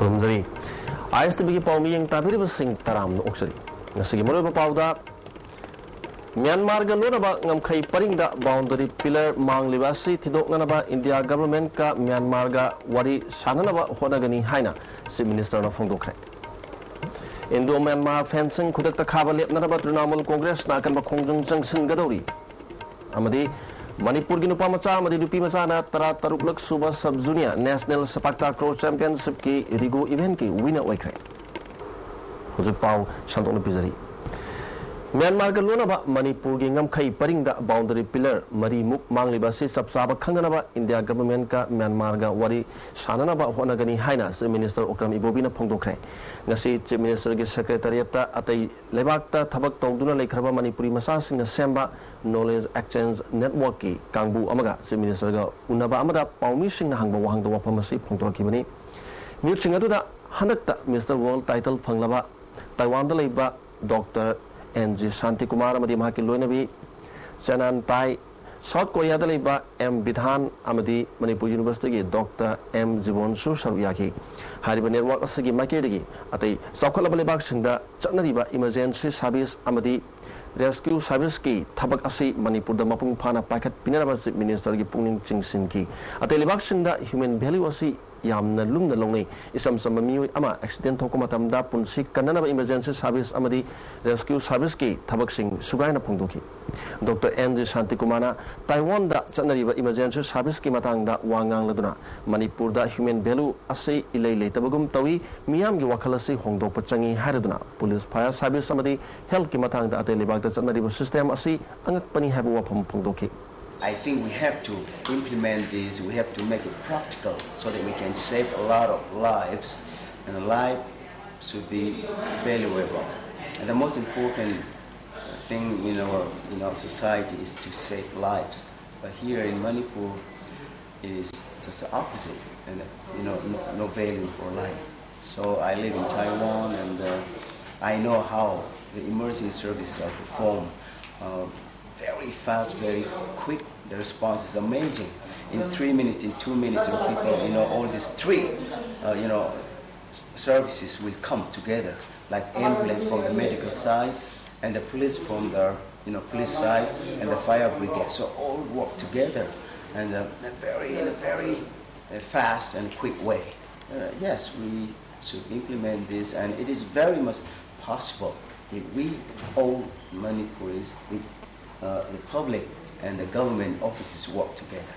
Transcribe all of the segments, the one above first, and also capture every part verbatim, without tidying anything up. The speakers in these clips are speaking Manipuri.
ꯈꯨꯔꯨꯝꯖꯔꯤ꯫ ꯑꯥꯏ ꯑꯦꯁ ꯇꯤ ꯚꯤꯒꯤ ꯄꯥꯎꯃꯤꯌꯦꯡ ꯇꯥꯕꯤꯔꯤꯕꯁꯤꯡ ꯇꯔꯥꯝꯅ ꯑꯣꯛꯆꯔꯤ꯫ ꯉꯁꯤꯒꯤ ꯃꯔꯨꯑꯣꯏꯕ ꯄꯥꯎꯗ, ꯃ꯭ꯌꯥꯟꯃꯥꯔꯒ ꯂꯣꯟꯅꯕ ꯉꯝꯈꯩ ꯄꯔꯤꯡꯗ boundary pillar ꯃꯥꯡꯂꯤꯕ ꯑꯁꯤ ꯊꯤꯗꯣꯛꯅꯅꯕ ꯏꯟꯗꯤꯌꯥ ꯒꯚꯔꯟꯃꯦꯟꯠꯀ ꯃ꯭ꯌꯥꯟꯃꯥꯔꯒ ꯋꯥꯔꯤ ꯁꯥꯅꯅꯕ ꯍꯣꯠꯅꯒꯅꯤ ꯍꯥꯏꯅ ꯆꯤꯐ ꯃꯤꯅꯤꯁꯇꯔꯅ ꯐꯣꯡꯗꯣꯛꯈ꯭ꯔꯦ꯫ ꯏꯟꯗꯣ ꯃ꯭ꯌꯥꯟꯃꯥꯔ ꯐꯦꯟꯁꯤꯡ ꯈꯨꯗꯛꯇ ꯈꯥꯕ ꯂꯦꯞꯅꯅꯕ ꯇ꯭ꯔꯤꯅꯥꯃꯨꯜ ꯀꯣꯡꯒ꯭ꯔꯦꯁꯅ ꯑꯀꯟꯕ ꯈꯣꯡꯖꯪ ꯆꯪꯁꯤꯟꯒꯗꯧꯔꯤ꯫ ꯑꯃꯗꯤ ꯃꯅꯤꯄꯨꯔꯒꯤ ꯅꯨꯄꯥ ꯃꯆꯥ ꯑꯃꯗꯤ ꯅꯨꯄꯤ ꯃꯆꯥꯅ ꯇꯔꯥ ꯇꯔꯨꯛꯂꯛ ꯁꯨꯕ sub junior national ꯁꯄꯥꯛ takraw championshipꯀꯤ ꯏꯔꯤꯒꯣ eventꯀꯤ winner ꯑꯣꯏꯈ꯭ꯔꯦ꯫ ꯍꯧꯖꯤꯛ ꯄꯥꯎ ꯁꯟꯗꯣꯛꯅ ꯄꯤꯖꯔꯤ꯫ ꯃ꯭ꯌꯥꯟꯃꯥꯔꯒ ꯂꯣꯟꯅꯕ ꯃꯅꯤꯄꯨꯔꯒꯤ ꯉꯝꯈꯩ ꯄꯔꯤꯡꯗ boundary pillar ꯃꯔꯤꯃꯨꯛ ꯃꯥꯡꯂꯤꯕ ꯑꯁꯤ ꯆꯞ ꯆꯥꯕ ꯈꯪꯅꯅꯕ ꯏꯟꯗꯤꯌꯥ ꯒꯚꯔꯟꯃꯦꯟꯠꯀ ꯃ꯭ꯌꯥꯟꯃꯥꯔꯒ ꯋꯥꯔꯤ ꯁꯥꯅꯅꯕ ꯍꯣꯠꯅꯒꯅꯤ ꯍꯥꯏꯅ ꯆꯤꯐ ꯃꯤꯅꯤꯁꯇꯔ ꯑꯣꯀ꯭ꯔꯝ ꯏꯕꯣꯕꯤꯅ ꯐꯣꯡꯗꯣꯛꯈ꯭ꯔꯦ꯫ ꯉꯁꯤ ꯆꯤꯐ ꯃꯤꯅꯤꯁꯇꯔꯒꯤ ꯁꯦꯀ꯭ꯔꯦꯇꯔꯤꯌꯦꯠꯇ ꯑꯇꯩ ꯂꯩꯕꯥꯛꯇ ꯊꯕꯛ ꯇꯧꯗꯨꯅ ꯂꯩꯈ꯭ꯔꯕ ꯃꯅꯤꯄꯨꯔꯤ ꯃꯆꯥꯁꯤꯡꯅ ꯁꯦꯝꯕ Knowledge Exchange Networkꯀꯤ ꯀꯥꯡꯕꯨ ꯑꯃꯒ ꯆꯤꯐ ꯃꯤꯅꯤꯁꯇꯔꯒ ꯎꯅꯕ ꯑꯃꯗ ꯄꯥꯎꯃꯤꯁꯤꯡꯅ ꯍꯪꯕ ꯋꯥꯍꯪꯗ ꯋꯥꯐꯝ ꯑꯁꯤ ꯐꯣꯡꯗꯣꯔꯛꯈꯤꯕꯅꯤ꯫ ꯃꯤꯍꯨꯠꯁꯤꯡ ꯑꯗꯨꯗ ꯍꯟꯗꯛꯇ Mister World title ꯐꯪꯂꯕ ꯇꯥꯏꯋꯥꯟꯗ ꯂꯩꯕ ꯗꯣꯛꯇꯔ ꯑꯦꯟ ꯖꯤ ꯁꯥꯟꯇꯤꯀꯨꯃꯥꯔ ꯑꯃꯗꯤ ꯃꯍꯥꯛꯀꯤ ꯂꯣꯏꯅꯕꯤ ꯆꯦꯅꯥꯟ ꯇꯥꯏ, ꯁꯥꯎꯠ ꯀꯣꯔꯤꯌꯥꯗ ꯂꯩꯕ ꯑꯦꯝ ꯕꯤꯙꯥꯟ ꯑꯃꯗꯤ ꯃꯅꯤꯄꯨꯔ ꯌꯨꯅꯤꯚꯔꯁꯤꯇꯤꯒꯤ ꯗꯣꯛꯇꯔ ꯑꯦꯝ ꯖꯤꯕꯣꯟꯁꯨ ꯁꯔꯨꯛ ꯌꯥꯈꯤ꯫ ꯍꯥꯏꯔꯤꯕ network ꯑꯁꯤꯒꯤ ꯃꯥꯏꯀꯩꯗꯒꯤ ꯑꯇꯩ ꯆꯥꯎꯈꯠꯂꯕ ꯂꯩꯕꯥꯛꯁꯤꯡꯗ ꯆꯠꯅꯔꯤꯕ emergency service ꯑꯃꯗꯤ rescue serviceꯀꯤ ꯊꯕꯛ ꯑꯁꯤ ꯃꯅꯤꯄꯨꯔꯗ ꯃꯄꯨꯡ ꯐꯥꯅ ꯄꯥꯏꯈꯠꯄꯤꯅꯅꯕ ꯆꯤꯐ ꯃꯤꯅꯤꯁꯇꯔꯒꯤ ꯄꯨꯛꯅꯤꯡ ꯆꯤꯡꯁꯤꯟꯈꯤ꯫ ꯑꯇꯩ ꯂꯩꯕꯥꯛꯁꯤꯡꯗ human value ꯑꯁꯤ ꯌꯥꯝꯅ ꯂꯨꯝꯅ ꯂꯧꯅꯩ꯫ ꯏꯆꯝ ꯆꯝꯕ ꯃꯤꯑꯣꯏ ꯑꯃ accident ꯊꯣꯛꯄ ꯃꯇꯝꯗ ꯄꯨꯟꯁꯤ ꯀꯟꯅꯅꯕ emergency service ꯑꯃꯗꯤ rescue serviceꯀꯤ ꯊꯕꯛꯁꯤꯡ ꯁꯨꯒꯥꯏꯅ ꯐꯣꯡꯗꯣꯛꯈꯤ꯫ ꯗꯣꯛꯇꯔ ꯑꯦꯟ ꯖꯤ ꯁꯥꯟꯇꯤꯀꯨꯃꯥꯔꯅ ꯇꯥꯏꯋꯥꯟꯗ ꯆꯠꯅꯔꯤꯕ emergency serviceꯀꯤ ꯃꯇꯥꯡꯗ ꯋꯥ ꯉꯥꯡꯂꯗꯨꯅ, ꯃꯅꯤꯄꯨꯔꯗ human value ꯑꯁꯤ ꯏꯂꯩ ꯂꯩꯇꯕꯒꯨꯝ ꯇꯧꯏ, ꯃꯤꯌꯥꯝꯒꯤ ꯋꯥꯈꯜ ꯑꯁꯤ ꯍꯣꯡꯗꯣꯛꯄ ꯆꯪꯏ ꯍꯥꯏꯔꯗꯨꯅ, police, fire service ꯑꯃꯗꯤ healthꯀꯤ ꯃꯇꯥꯡꯗ ꯑꯇꯩ ꯂꯩꯕꯥꯛꯇ ꯆꯠꯅꯔꯤꯕ system ꯑꯁꯤ ꯑꯉꯛꯄꯅꯤ ꯍꯥꯏꯕ ꯋꯥꯐꯝ ꯐꯣꯡꯗꯣꯛꯈꯤ꯫ I think we have to implement this, we have to make it practical so that we can save a lot of lives, and a life should be valuable. And the most important thing in our, in our society is to save lives. But here in Manipur, it is just the opposite, and, you know, no, no value for life. So I live in Taiwan, and uh, I know how the emergency services are performed. Uh, very fast, very quick. The response is amazing. In three minutes, in two minutes, you know, people, you know, all these three, uh, you know, services will come together, like ambulance from the medical side and the police from the, you know, police side and the fire brigade. So all work together and uh, very, in a very uh, fast and quick way. Uh, yes, we should implement this, and it is very much possible if we all Manipuris, if uh, the public and the government offices work together.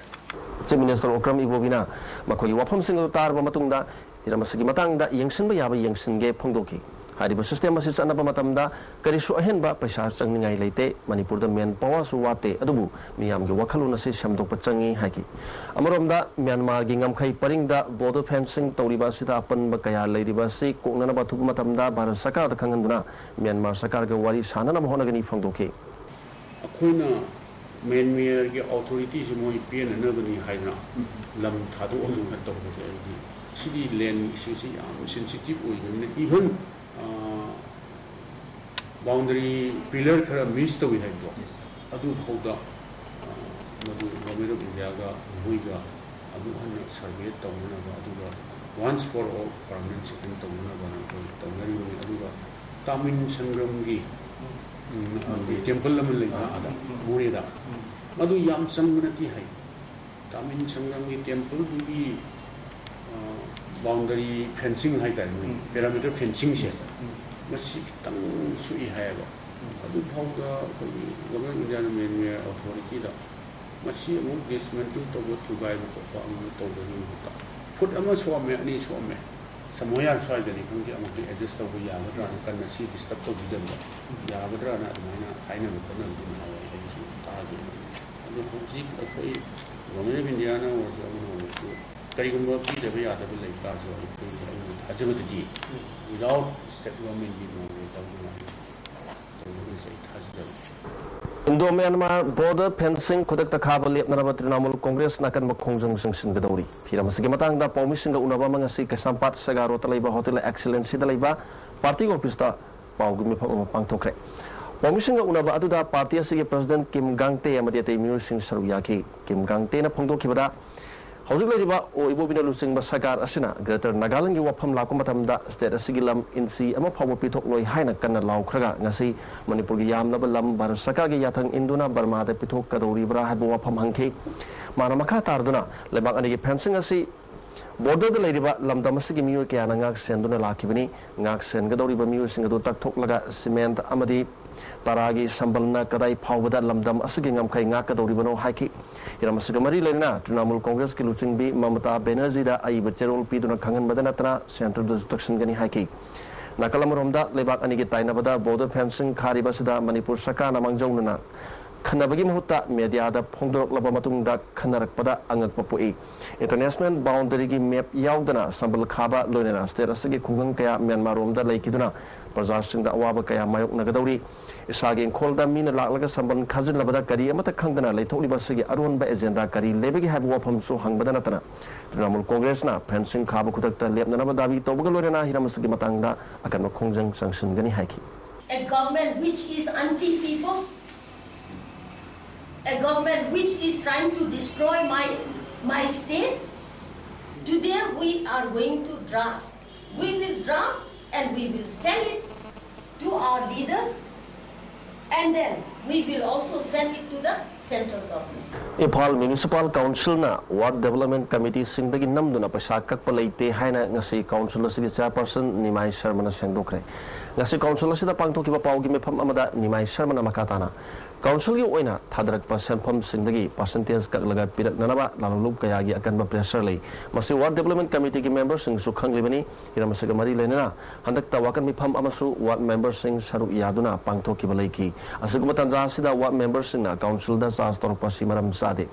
Chief Minister Okram Ibobiꯅ ꯃꯈꯣꯏꯒꯤ ꯋꯥꯐꯝꯁꯤꯡ ꯑꯗꯨ ꯇꯥꯔꯕ ꯃꯇꯨꯡꯗ ꯍꯤꯔꯝ ꯑꯁꯤꯒꯤ ꯃꯇꯥꯡꯗ ꯌꯦꯡꯁꯤꯟꯕ ꯌꯥꯕ ꯌꯦꯡꯁꯤꯟꯒꯦ ꯐꯣꯡꯗꯣꯛꯈꯤ꯫ ꯍꯥꯏꯔꯤꯕ system ꯑꯁꯤ ꯆꯠꯅꯕ ꯃꯇꯝꯗ ꯀꯔꯤꯁꯨ ꯑꯍꯦꯟꯕ ꯄꯩꯁꯥ ꯆꯪꯅꯤꯡꯉꯥꯏ ꯂꯩꯇꯦ꯫ ꯃꯅꯤꯄꯨꯔꯗ man powerꯁꯨ ꯋꯥꯠꯇꯦ, ꯑꯗꯨꯕꯨ ꯃꯤꯌꯥꯝꯒꯤ ꯋꯥꯈꯜꯂꯣꯟ ꯑꯁꯤ ꯁꯦꯝꯗꯣꯛꯄ ꯆꯪꯏ ꯍꯥꯏꯈꯤ꯫ ꯑꯃꯔꯣꯝꯗ ꯃ꯭ꯌꯥꯟꯃꯥꯔꯒꯤ ꯉꯝꯈꯩ ꯄꯔꯤꯡꯗ border fencing ꯇꯧꯔꯤꯕ ꯑꯁꯤꯗ ꯑꯄꯟꯕ ꯀꯌꯥ ꯂꯩꯔꯤꯕ ꯑꯁꯤ ꯀꯣꯛꯅꯅꯕ ꯑꯊꯨꯕ ꯃꯇꯝꯗ ꯚꯥꯔꯠ ꯁꯔꯀꯥꯔꯗ ꯈꯪꯍꯟꯗꯨꯅ ꯃ꯭ꯌꯥꯟꯃꯥꯔ ꯁꯔꯀꯥꯔꯒ ꯋꯥꯔꯤ ꯁꯥꯅꯅꯕ ꯍꯣꯠꯅꯒꯅꯤ ꯐꯣꯡꯗꯣꯛꯈꯤ꯫ ꯑꯩꯈꯣꯏꯅ ꯃ꯭ꯌꯥꯟꯃꯥꯔꯒꯤ ꯑꯣꯊꯣꯔꯤꯇꯤꯁꯤ ꯃꯣꯏ ꯄꯦꯟꯅꯅꯕꯅꯤ ꯍꯥꯏꯗꯅ ꯂꯝ ꯊꯥꯗꯣꯛꯑꯝꯃꯒ ꯇꯧꯕꯁꯦ ꯍꯥꯏꯗꯤ ꯁꯤꯗꯤ land issueꯁꯤ ꯌꯥꯝ sensitive ꯑꯣꯏꯕꯅꯤꯅ even boundary pillar ꯈꯔ miss ꯇꯧꯏ ꯍꯥꯏꯕꯗꯣ ꯑꯗꯨ ꯐꯥꯎꯗ ꯃꯗꯨ Government of Indiaꯒ ꯃꯣꯏꯒ ꯑꯃꯨꯛ ꯍꯟꯅ survey ꯇꯧꯅꯅꯕ ꯑꯗꯨꯒ once for all permanent settlement ꯇꯧꯅꯅꯕꯅ ꯑꯩꯈꯣꯏ ꯇꯧꯅꯔꯤꯕꯅꯤ꯫ ꯑꯗꯨꯒ ꯇꯥꯃꯤꯟ ꯁꯪꯒ꯭ꯔꯝꯒꯤ temple ꯑꯃ ꯂꯩꯕ ꯑꯥꯗ ꯃꯣꯔꯦꯗ ꯃꯗꯨ ꯌꯥꯝ ꯆꯪꯕ ꯅꯠꯇꯦ ꯍꯥꯏ꯫ ꯇꯥꯃꯤꯟ ꯁꯪꯒ꯭ꯔꯝꯒꯤ templeꯗꯨꯒꯤ boundary fencing ꯍꯥꯏꯇꯥꯔꯦ ꯃꯣꯏ perimeter fencingꯁꯦ ꯃꯁꯤ ꯈꯤꯇꯪ ꯁꯣꯛꯏ ꯍꯥꯏꯌꯦꯕ꯫ ꯑꯗꯨꯐꯥꯎꯗ ꯑꯩꯈꯣꯏꯒꯤ Government of Indiaꯅ ꯃ꯭ꯌꯥꯟꯃꯥꯔ ꯑꯣꯊꯣꯔꯤꯇꯤꯗ ꯃꯁꯤ ꯑꯃꯨꯛ dismantle ꯇꯧꯕ ꯊꯨꯒꯥꯏꯕ ꯈꯣꯠꯄ ꯑꯃ ꯇꯧꯕꯒꯤ ꯃꯍꯨꯠꯇ ꯐꯨꯠ ꯑꯃ ꯁꯣꯛꯑꯝꯃꯦ ꯑꯅꯤ ꯁꯣꯛꯑꯝꯃꯦ ꯁꯃꯣꯌꯥ ꯁ꯭ꯋꯥꯏꯗꯅꯤ ꯈꯪꯗꯦ ꯑꯃꯨꯛꯇ adjust ꯇꯧꯕ ꯌꯥꯒꯗ꯭ꯔꯥꯅ ꯀꯟꯅ ꯁꯤ disturb ꯇꯧꯕꯤꯗꯕꯗ ꯌꯥꯒꯗ꯭ꯔꯥꯅ ꯑꯗꯨꯃꯥꯏꯅ ꯍꯥꯏꯅꯕ ꯈꯣꯠꯅꯕꯗꯤ ꯅꯍꯥꯟꯋꯥꯏ ꯑꯩꯁꯨ ꯇꯥꯈꯤ꯫ ꯑꯗꯣ ꯍꯧꯖꯤꯛ ꯑꯩꯈꯣꯏ Government of Indiaꯅ ꯑꯣꯏꯔꯁꯨ ꯑꯃꯅ ꯑꯣꯏꯔꯁꯨ ꯀꯔꯤꯒꯨꯝꯕ ꯄꯤꯗꯕ ꯌꯥꯗꯕ ꯂꯩ ꯇꯥꯔꯁꯨ ꯑꯩꯈꯣꯏꯒꯤ ꯑꯩꯅ ꯊꯥꯖꯕꯗꯗꯤ without state governmentꯀꯤ ꯃꯑꯣꯡꯗ ꯇꯧꯅꯉꯥꯏ ꯇꯧꯒꯅꯤꯁꯦ ꯑꯩ ꯊꯥꯖꯖꯕ꯫ Indo Myanmar border fencing ꯈꯨꯗꯛꯇ ꯈꯥꯕ ꯂꯦꯞꯅꯅꯕ ꯇ꯭ꯔꯤꯅꯥꯃꯨꯜ ꯀꯣꯡꯒ꯭ꯔꯦꯁꯅ ꯑꯀꯟꯕ ꯈꯣꯡꯖꯪ ꯆꯪꯁꯤꯟꯒꯗꯧꯔꯤ꯫ ꯍꯤꯔꯝ ꯑꯁꯤꯒꯤ ꯃꯇꯥꯡꯗ ꯄꯥꯎꯃꯤꯁꯤꯡꯒ ꯎꯅꯕ ꯑꯃ ꯉꯁꯤ ꯀꯩꯁꯥꯝꯄꯥꯠ ꯁꯦꯒꯥꯔꯣꯠꯇ ꯂꯩꯕ Hotel Excellencyꯗ ꯂꯩꯕ partyꯒꯤ officeꯇ ꯄꯥꯎꯒꯤ ꯃꯤꯐꯝ ꯑꯃ ꯄꯥꯡꯊꯣꯛꯈ꯭ꯔꯦ꯫ ꯄꯥꯎꯃꯤꯁꯤꯡꯒ ꯎꯅꯕ ꯑꯗꯨꯗ party ꯑꯁꯤꯒꯤ president ꯀꯤꯝ ꯒꯥꯡꯇꯦ ꯑꯃꯗꯤ ꯑꯇꯩ ꯃꯤꯑꯣꯏꯁꯤꯡ ꯁꯔꯨꯛ ꯌꯥꯈꯤ꯫ ꯀꯤꯝ ꯒꯥꯡꯇꯦꯅ ꯐꯣꯡꯗꯣꯛꯈꯤꯕꯗ, ꯍꯧꯖꯤꯛ ꯂꯩꯔꯤꯕ ꯑꯣ ꯏꯕꯣꯕꯤꯅ ꯂꯨꯆꯤꯡꯕ ꯁꯔꯀꯥꯔ ꯑꯁꯤꯅ Greater Nagaland ꯒꯤ ꯋꯥꯐꯝ ꯂꯥꯛꯄ ꯃꯇꯝꯗ state ꯑꯁꯤꯒꯤ ꯂꯝ ꯏꯟꯆꯤ ꯑꯃ ꯐꯥꯎꯕ ꯄꯤꯊꯣꯛꯂꯣꯏ ꯍꯥꯏꯅ ꯀꯟꯅ ꯂꯥꯎꯈ꯭ꯔꯒ, ꯉꯁꯤ ꯃꯅꯤꯄꯨꯔꯒꯤ ꯌꯥꯝꯂꯕ ꯂꯝ ꯚꯥꯔꯠ ꯁꯔꯀꯥꯔꯒꯤ ꯌꯥꯊꯪ ꯏꯟꯗꯨꯅ ꯕꯔꯃꯥꯗ ꯄꯤꯊꯣꯛꯀꯗꯧꯔꯤꯕ꯭ꯔꯥ ꯍꯥꯏꯕ ꯋꯥꯐꯝ ꯍꯪꯈꯤ꯫ ꯃꯥꯅ ꯃꯈꯥ ꯇꯥꯔꯗꯨꯅ, ꯂꯩꯕꯥꯛ ꯑꯅꯤꯒꯤ fencing ꯑꯁꯤ border ꯗ ꯂꯩꯔꯤꯕ ꯂꯝꯗꯝ ꯑꯁꯤꯒꯤ ꯃꯤꯑꯣꯏ ꯀꯌꯥꯅ ꯉꯥꯛ ꯁꯦꯟꯗꯨꯅ ꯂꯥꯛꯈꯤꯕꯅꯤ꯫ ꯉꯥꯛ ꯁꯦꯟꯒꯗꯧꯔꯤꯕ ꯃꯤꯑꯣꯏꯁꯤꯡ ꯑꯗꯨ ꯇꯛꯊꯣꯛꯂꯒ cement ꯑꯃꯗꯤ ꯇꯔꯥꯒꯤ ꯁꯝꯕꯜꯅ ꯀꯗꯥꯏ ꯐꯥꯎꯕꯗ ꯂꯝꯗꯝ ꯑꯁꯤꯒꯤ ꯉꯝꯈꯩ ꯉꯥꯛꯀꯗꯧꯔꯤꯕꯅꯣ ꯍꯥꯏꯈꯤ꯫ ꯍꯤꯔꯝ ꯑꯁꯤꯒ ꯃꯔꯤ ꯂꯩꯅꯅ ꯇ꯭ꯔꯤꯅꯥꯃꯨꯜ ꯀꯣꯡꯒ꯭ꯔꯦꯁꯀꯤ ꯂꯨꯆꯤꯡꯕꯤ ꯃꯃꯇꯥ ꯕꯦꯅꯔꯖꯤꯗ ꯑꯏꯕ ꯆꯦꯔꯣꯜ ꯄꯤꯗꯨꯅ ꯈꯪꯍꯟꯕꯗ ꯅꯠꯇꯅ centre ꯗꯁꯨ ꯇꯛꯁꯤꯟꯒꯅꯤ ꯍꯥꯏꯈꯤ꯫ ꯅꯥꯀꯜ ꯑꯃꯔꯣꯝꯗ, ꯂꯩꯕꯥꯛ ꯑꯅꯤꯒꯤ ꯇꯥꯏꯅꯕꯗ border fencing ꯈꯥꯔꯤꯕ ꯑꯁꯤꯗ ꯃꯅꯤꯄꯨꯔ ꯁꯔꯀꯥꯔꯅ ꯃꯥꯡꯖꯧꯅꯅ ꯈꯟꯅꯕꯒꯤ ꯃꯍꯨꯠꯇ media ꯗ ꯐꯣꯡꯗꯣꯔꯛꯂꯕ ꯃꯇꯨꯡꯗ ꯈꯟꯅꯔꯛꯄꯗ ꯑꯉꯛꯄ ꯄꯣꯛꯏ꯫ International boundary ꯒꯤ map ꯌꯥꯎꯗꯅ ꯁꯝꯕꯜ ꯈꯥꯕ ꯂꯣꯏꯅꯅ state ꯑꯁꯤꯒꯤ ꯈꯨꯡꯒꯪ ꯀꯌꯥ ꯃ꯭ꯌꯥꯟꯃꯥꯔ ꯔꯣꯝꯗ ꯂꯩꯈꯤꯗꯨꯅ ꯄ꯭ꯔꯖꯥꯁꯤꯡꯗ ꯑꯋꯥꯕ ꯀꯌꯥ ꯃꯥꯌꯣꯛꯅꯒꯗꯧꯔꯤ꯫ ꯏꯁꯥꯒꯤ ꯏꯪꯈꯣꯜꯗ ꯃꯤꯅ ꯂꯥꯛꯂꯒ ꯁꯝꯕꯜ ꯈꯥꯖꯤꯜꯂꯕꯗ ꯀꯔꯤ ꯑꯃꯠꯇ ꯈꯪꯗꯅ ꯂꯩꯊꯣꯛꯂꯤꯕ ꯑꯁꯤꯒꯤ ꯑꯔꯣꯟꯕ agenda ꯀꯔꯤ ꯂꯩꯕꯒꯦ ꯍꯥꯏꯕ ꯋꯥꯐꯝꯁꯨ ꯍꯪꯕꯗ ꯅꯠꯇꯅ, ꯇ꯭ꯔꯤꯅꯥꯃꯨꯜ ꯀꯣꯡꯒ꯭ꯔꯦꯁꯅ fencing ꯈꯥꯕ ꯈꯨꯗꯛꯇ ꯂꯦꯞꯅꯅꯕ ꯗꯥꯕꯤ ꯇꯧꯕꯒ ꯂꯣꯏꯅꯅ ꯍꯤꯔꯝ ꯑꯁꯤꯒꯤ ꯃꯇꯥꯡꯗ ꯑꯀꯟꯕ ꯈꯣꯡꯖꯪ ꯆꯪꯁꯤꯟꯒꯅꯤ ꯍꯥꯏꯈꯤ꯫ A government which is anti-people, a government which is trying to destroy my, my state, today we are going to draft. We will draft and we will send it to our leaders, and then we will also send it to the central government. Imphal Municipal Council ꯅ Ward Development Committee ꯁꯤꯡꯗꯒꯤ ꯅꯝꯗꯨꯅ ꯄꯩꯁꯥ ꯀꯛꯄ ꯂꯩꯇꯦ ꯍꯥꯏꯅ ꯉꯁꯤ council ꯑꯁꯤꯒꯤ chairperson ꯅꯤꯃꯥꯏ ꯁꯔꯃꯅ ꯁꯦꯡꯗꯣꯛꯈ꯭ꯔꯦ꯫ ꯉꯁꯤ council ꯑꯁꯤꯗ ꯄꯥꯡꯊꯣꯛꯈꯤꯕ ꯄꯥꯎꯒꯤ ꯃꯤꯐꯝ ꯑꯃꯗ ꯅꯤꯃꯥꯏ ꯁꯔꯃꯅ ꯃꯈꯥ ꯇꯥꯅ, council ꯒꯤ ꯑꯣꯏꯅ ꯊꯥꯗꯔꯛꯄ ꯁꯦꯟꯐꯝꯁꯤꯡꯗꯒꯤ percentage ꯀꯛꯂꯒ ꯄꯤꯔꯛꯅꯅꯕ ꯂꯥꯂꯣꯡꯂꯨꯞ ꯀꯌꯥꯒꯤ ꯑꯀꯟꯕ pressure ꯂꯩ꯫ ꯃꯁꯤ Ward Development Committee ꯒꯤ member ꯁꯤꯡꯁꯨ ꯈꯪꯂꯤꯕꯅꯤ꯫ ꯍꯤꯔꯝ ꯑꯁꯤꯒ ꯃꯔꯤ ꯂꯩꯅꯅ ꯍꯟꯗꯛꯇ ꯋꯥꯀꯠ ꯃꯤꯐꯝ ꯑꯃꯁꯨ ward member ꯁꯤꯡ ꯁꯔꯨꯛ ꯌꯥꯗꯨꯅ ꯄꯥꯡꯊꯣꯛꯈꯤꯕ ꯂꯩꯈꯤ꯫ ꯑꯁꯤꯒꯨꯝꯕ ꯇꯥꯟꯖꯥ ꯑꯁꯤꯗ ward member ꯁꯤꯡꯅ council ꯗ charge ꯇꯧꯔꯛꯄ ꯑꯁꯤ ꯃꯔꯝ ꯆꯥꯗꯦ꯫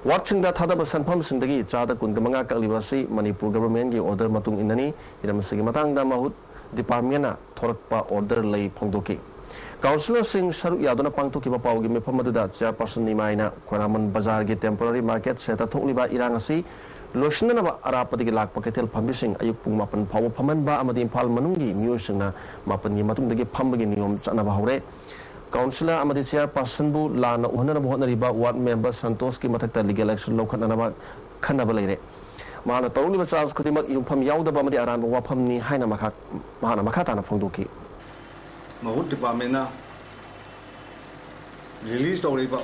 Ward ꯁꯤꯡꯗ ꯊꯥꯗꯕ ꯁꯦꯟꯐꯝꯁꯤꯡꯗꯒꯤ ꯆꯥꯗ ꯀꯨꯟꯒ ꯃꯉꯥ ꯀꯛꯂꯤꯕ ꯑꯁꯤ ꯃꯅꯤꯄꯨꯔ government ꯒꯤ order ꯃꯇꯨꯡ ꯏꯟꯅꯅꯤ꯫ ꯍꯤꯔꯝ ꯑꯁꯤꯒꯤ ꯃꯇꯥꯡꯗ ꯃꯍꯨꯠ department ꯅ ꯊꯣꯔꯛꯄ order ꯂꯩ ꯐꯣꯡꯗꯣꯛꯈꯤ꯫ Councillor ꯁꯤꯡ ꯁꯔꯨꯛ ꯌꯥꯗꯨꯅ ꯄꯥꯡꯊꯣꯛꯈꯤꯕ ꯄꯥꯎꯒꯤ ꯃꯤꯐꯝ ꯑꯗꯨꯗ chairperson ꯅꯤꯃꯥꯏꯅ ꯈ꯭ꯋꯥꯏꯔꯥꯡꯕꯟ ꯕꯖꯥꯔꯒꯤ temporary market shed ꯇ ꯊꯣꯛꯂꯤꯕ ꯏꯔꯥꯡ ꯑꯁꯤ ꯂꯣꯏꯁꯤꯟꯅꯅꯕ ꯑꯔꯥꯞꯄꯗꯒꯤ ꯂꯥꯛꯄ ꯀꯩꯊꯦꯜ ꯐꯝꯕꯤꯁꯤꯡ ꯑꯌꯨꯛ ꯄꯨꯡ ꯃꯥꯄꯟ ꯐꯥꯎꯕ ꯐꯝꯍꯟꯕ ꯑꯃꯗꯤ ꯏꯝꯐꯥꯜ ꯃꯅꯨꯡꯒꯤ ꯃꯤꯑꯣꯏꯁꯤꯡꯅ ꯃꯥꯄꯟꯒꯤ ꯃꯇꯨꯡꯗꯒꯤ ꯐꯝꯕꯒꯤ ꯅꯤꯌꯣꯝ ꯆꯠꯅꯕ ꯍꯧꯔꯦ꯫ Councillor ꯑꯃꯗꯤ chairperson ꯕꯨ ꯂꯥꯟꯅ ꯎꯍꯟꯅꯅꯕ ꯍꯣꯠꯅꯔꯤꯕ ward member ꯁꯟꯇꯣꯁꯀꯤ ꯃꯊꯛꯇ legal action ꯂꯧꯈꯠꯅꯅꯕ ꯈꯟꯅꯕ ꯂꯩꯔꯦ꯫ ꯃꯍꯥꯛꯅ ꯇꯧꯔꯛꯂꯤꯕ ꯆꯥꯔꯖ ꯈꯨꯗꯤꯡꯃꯛ ꯌꯨꯝꯐꯝ ꯌꯥꯎꯗꯕ ꯑꯃꯗꯤ ꯑꯔꯥꯟꯕ ꯋꯥꯐꯝꯅꯤ ꯍꯥꯏꯅ ꯃꯈꯥ, ꯃꯍꯥꯛꯅ ꯃꯈꯥ ꯇꯥꯅ ꯐꯣꯡꯗꯣꯛꯈꯤ꯫ ꯃꯍꯨꯠ ꯗꯤꯄꯥꯔꯠꯃꯦꯟꯅ ꯔꯤꯂꯤꯖ ꯇꯧꯔꯛꯏꯕ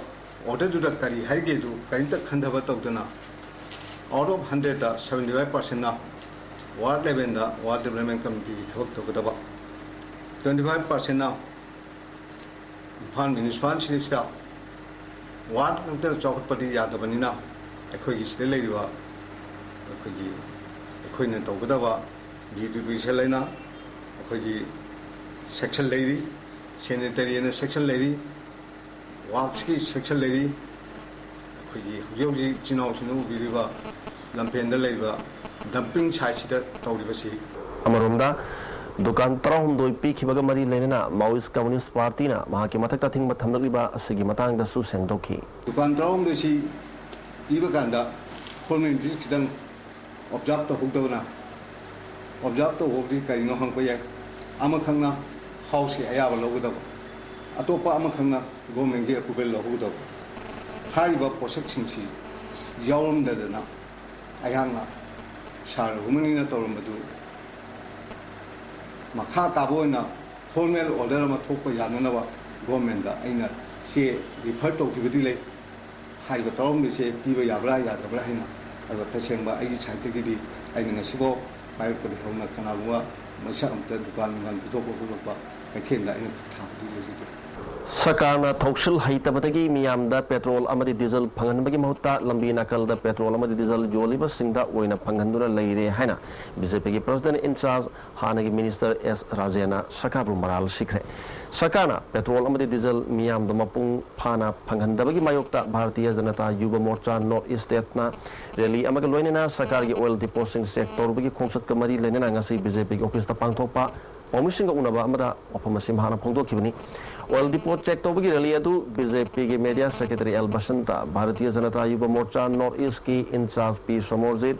ꯑꯣꯔꯗꯔꯗꯨꯗ ꯀꯔꯤ ꯍꯥꯏꯒꯦꯗꯨ ꯀꯔꯤꯝꯇ ꯈꯟꯊꯕ ꯇꯧꯗꯅ, ꯑꯥꯎꯠ ꯑꯣꯐ ꯍꯟꯗ꯭ꯔꯦꯗꯇ ꯁꯕꯦꯟꯇꯤ ꯐꯥꯏꯚ ꯄꯥꯔꯁꯦꯟꯅ ꯋꯥꯔꯗ ꯂꯦꯚꯦꯟꯗ ꯋꯥꯔꯗ ꯗꯤꯕ꯭ꯂꯞꯃꯦꯟ ꯀꯃꯤꯇꯤꯒꯤ ꯊꯕꯛ ꯇꯧꯒꯗꯕ, ꯇ꯭ꯋꯦꯟꯇꯤ ꯐꯥꯏꯚ ꯄꯥꯔꯁꯦꯟꯅ ꯏꯝꯐꯥꯜ ꯃ꯭ꯌꯨꯅꯤꯁꯤꯄꯥꯂꯤꯇꯤꯁꯤꯗ ꯋꯥꯔꯗ ꯈꯛꯇ ꯆꯥꯎꯈꯠꯄꯗꯤ ꯌꯥꯗꯕꯅꯤꯅ, ꯑꯩꯈꯣꯏꯒꯤ ꯁꯤꯗ ꯂꯩꯔꯤꯕ, ꯑꯩꯈꯣꯏꯒꯤ, ꯑꯩꯈꯣꯏꯅ ꯇꯧꯒꯗꯕ ꯗꯤ ꯌꯨ ꯇꯤ ꯄꯤ ꯁꯦꯜ ꯍꯥꯏꯅ ꯑꯩꯈꯣꯏꯒꯤ ꯁꯦꯛꯁꯟ ꯂꯩꯔꯤ, ꯁꯦꯅꯤꯇꯔꯤ ꯍꯥꯏꯅ ꯁꯦꯛꯁꯟ ꯂꯩꯔꯤ, ꯋꯥꯛꯁꯀꯤ ꯁꯦꯛꯁꯟ ꯂꯩꯔꯤ꯫ ꯑꯩꯈꯣꯏꯒꯤ ꯍꯧꯖꯤꯛ ꯍꯧꯖꯤꯛ ꯏꯆꯤꯟ ꯏꯅꯥꯎꯁꯤꯡꯅ ꯎꯕꯤꯔꯤꯕ ꯂꯝꯐꯦꯟꯗ ꯂꯩꯔꯤꯕ ꯗꯝꯄꯤꯡ ꯁꯥꯏꯠꯁꯤꯗ ꯇꯧꯔꯤꯕꯁꯤ꯫ ꯑꯃꯔꯣꯝꯗ, ꯗꯨꯀꯥꯟ ꯇꯔꯥꯍꯨꯝꯗꯣꯏ ꯄꯤꯈꯤꯕꯒ ꯃꯔꯤ ꯂꯩꯅꯅ Maoist Communist Partyꯅ ꯃꯍꯥꯛꯀꯤ ꯃꯊꯛꯇ ꯑꯊꯤꯡꯕ ꯊꯝꯂꯛꯂꯤꯕ ꯑꯁꯤꯒꯤ ꯃꯇꯥꯡꯗꯁꯨ ꯁꯦꯡꯗꯣꯛꯈꯤ꯫ ꯗꯨꯀꯥꯟ ꯇꯔꯥꯍꯨꯝꯗꯣꯏꯁꯤ ꯄꯤꯕ ꯀꯥꯟꯗ ꯐꯣꯔꯃꯦꯂꯤꯇꯤꯁ ꯈꯤꯇꯪ ꯑꯣꯕꯖꯥꯔꯕ ꯇꯧꯍꯧꯗꯕꯅ, ꯑꯣꯕꯖꯥꯔꯕ ꯇꯧꯍꯧꯕꯗꯤ ꯀꯔꯤꯅꯣ ꯍꯪꯉꯛꯄ ꯌꯥꯏ꯫ ꯑꯃꯈꯛꯅ ꯍꯥꯎꯁꯀꯤ ꯑꯌꯥꯕ ꯂꯧꯒꯗꯕ, ꯑꯇꯣꯞꯄ ꯑꯃꯈꯛꯅ ꯒꯣꯔꯃꯦꯟꯒꯤ ꯑꯦꯄ꯭ꯔꯨꯚꯦꯜ ꯂꯧꯍꯧꯒꯗꯕ꯫ ꯍꯥꯏꯔꯤꯕ ꯄꯣꯠꯁꯛꯁꯤꯡꯁꯤ ꯌꯥꯎꯔꯝꯗꯗꯅ ꯑꯩꯍꯥꯛꯅ ꯁꯥꯔ ꯔꯘꯨꯃꯅꯤꯅ ꯇꯧꯔꯝꯕꯗꯨ ꯃꯈꯥ ꯇꯥꯕ ꯑꯣꯏꯅ ꯐꯣꯔꯃꯦꯜ ꯑꯣꯔꯗꯔ ꯑꯃ ꯊꯣꯛꯄ ꯌꯥꯅꯅꯕ ꯒꯣꯔꯃꯦꯟꯗ ꯑꯩꯅ ꯆꯦ ꯔꯤꯐꯔ ꯇꯧꯈꯤꯕꯗꯤ ꯂꯩ꯫ ꯍꯥꯏꯔꯤꯕ ꯇꯔꯥꯍꯨꯝꯗꯣꯏꯁꯦ ꯄꯤꯕ ꯌꯥꯕ꯭ꯔꯥ ꯌꯥꯗꯕ꯭ꯔꯥ ꯍꯥꯏꯅ꯫ ꯑꯗꯣ ꯇꯁꯦꯡꯕ ꯑꯩꯒꯤ ꯁꯥꯏꯠꯇꯒꯤꯗꯤ ꯑꯩꯅ ꯉꯁꯤꯐꯥꯎ ꯄꯥꯏꯔꯛꯄꯗꯒꯤ ꯍꯧꯅ ꯀꯅꯥꯒꯨꯝꯕ ꯃꯩꯁꯥ ꯑꯃꯇ ꯗꯨꯀꯥꯟ ꯅꯨꯡꯀꯥꯟ ꯄꯤꯊꯣꯛꯄ ꯈꯣꯠꯇꯣꯛꯄ ꯀꯩꯊꯦꯜꯗ ꯑꯩꯅ ꯈꯨꯠ ꯊꯥꯕꯗꯤ ꯂꯩꯖꯗꯦ꯫ ꯁꯔꯀꯥꯔꯅ ꯊꯧꯁꯤꯜ ꯍꯩꯇꯕꯗꯒꯤ ꯃꯤꯌꯥꯝꯗ ꯄꯦꯇ꯭ꯔꯣꯜ ꯑꯃꯗꯤ ꯗꯤꯖꯜ ꯐꯪꯍꯟꯕꯒꯤ ꯃꯍꯨꯠꯇ ꯂꯝꯕꯤ ꯅꯥꯀꯜꯗ ꯄꯦꯇ꯭ꯔꯣꯜ ꯑꯃꯗꯤ ꯗꯤꯖꯜ ꯌꯣꯜꯂꯤꯕꯁꯤꯡꯗ ꯑꯣꯏꯅ ꯐꯪꯍꯟꯗꯨꯅ ꯂꯩꯔꯦ ꯍꯥꯏꯅ ꯕꯤ ꯖꯦ ꯄꯤꯒꯤ ꯄ꯭ꯔꯁꯤꯗꯦꯟ ꯏꯟ ꯆꯥꯔꯖ, ꯍꯥꯟꯅꯒꯤ ꯃꯤꯅꯤꯁꯇꯔ ꯑꯦꯁ ꯔꯥꯖꯦꯟꯅ ꯁꯔꯀꯥꯔꯕꯨ ꯃꯔꯥꯜ ꯁꯤꯈ꯭ꯔꯦ꯫ ꯁꯔꯀꯥꯔꯅ ꯄꯦꯇ꯭ꯔꯣꯜ ꯑꯃꯗꯤ ꯗꯤꯖꯜ ꯃꯤꯌꯥꯝꯗ ꯃꯄꯨꯡ ꯐꯥꯅ ꯐꯪꯍꯟꯗꯕꯒꯤ ꯃꯥꯌꯣꯛꯇ Bharatiya Janata Yuva Morcha north east ꯁ꯭ꯇꯦꯠꯅ rally ꯑꯃꯒ ꯂꯣꯏꯅꯅ ꯁꯔꯀꯥꯔꯒꯤ ꯑꯣꯏꯜ ꯗꯤꯄꯣꯁꯤꯡ ꯆꯦꯛ ꯇꯧꯔꯨꯕꯒꯤ ꯈꯣꯡꯆꯠꯀ ꯃꯔꯤ ꯂꯩꯅꯅ ꯉꯁꯤ ꯕꯤ ꯖꯦ ꯄꯤꯒꯤ ꯑꯣꯐꯤꯁꯇ ꯄꯥꯡꯊꯣꯛꯄ ꯄꯥꯎꯃꯤꯁꯤꯡꯒ ꯎꯅꯕ ꯑꯃꯗ ꯋꯥꯐꯝ ꯑꯁꯤ ꯃꯍꯥꯛꯅ ꯐꯣꯡꯗꯣꯛꯈꯤꯕꯅꯤ꯫ ꯑꯣꯏꯜ ꯗꯤꯄꯣ ꯆꯦꯛ ꯇꯧꯕꯒꯤ ꯔꯦꯂꯤ ꯑꯗꯨ ꯕꯤ ꯖꯦ ꯄꯤꯒꯤ media secretary L Basanta, Bharatiya Janata Yuva Morcha north ꯏꯁꯀꯤ ꯏꯟꯆꯥꯔꯖ ꯄꯤ ꯁꯣꯃꯣꯔꯖꯤꯠ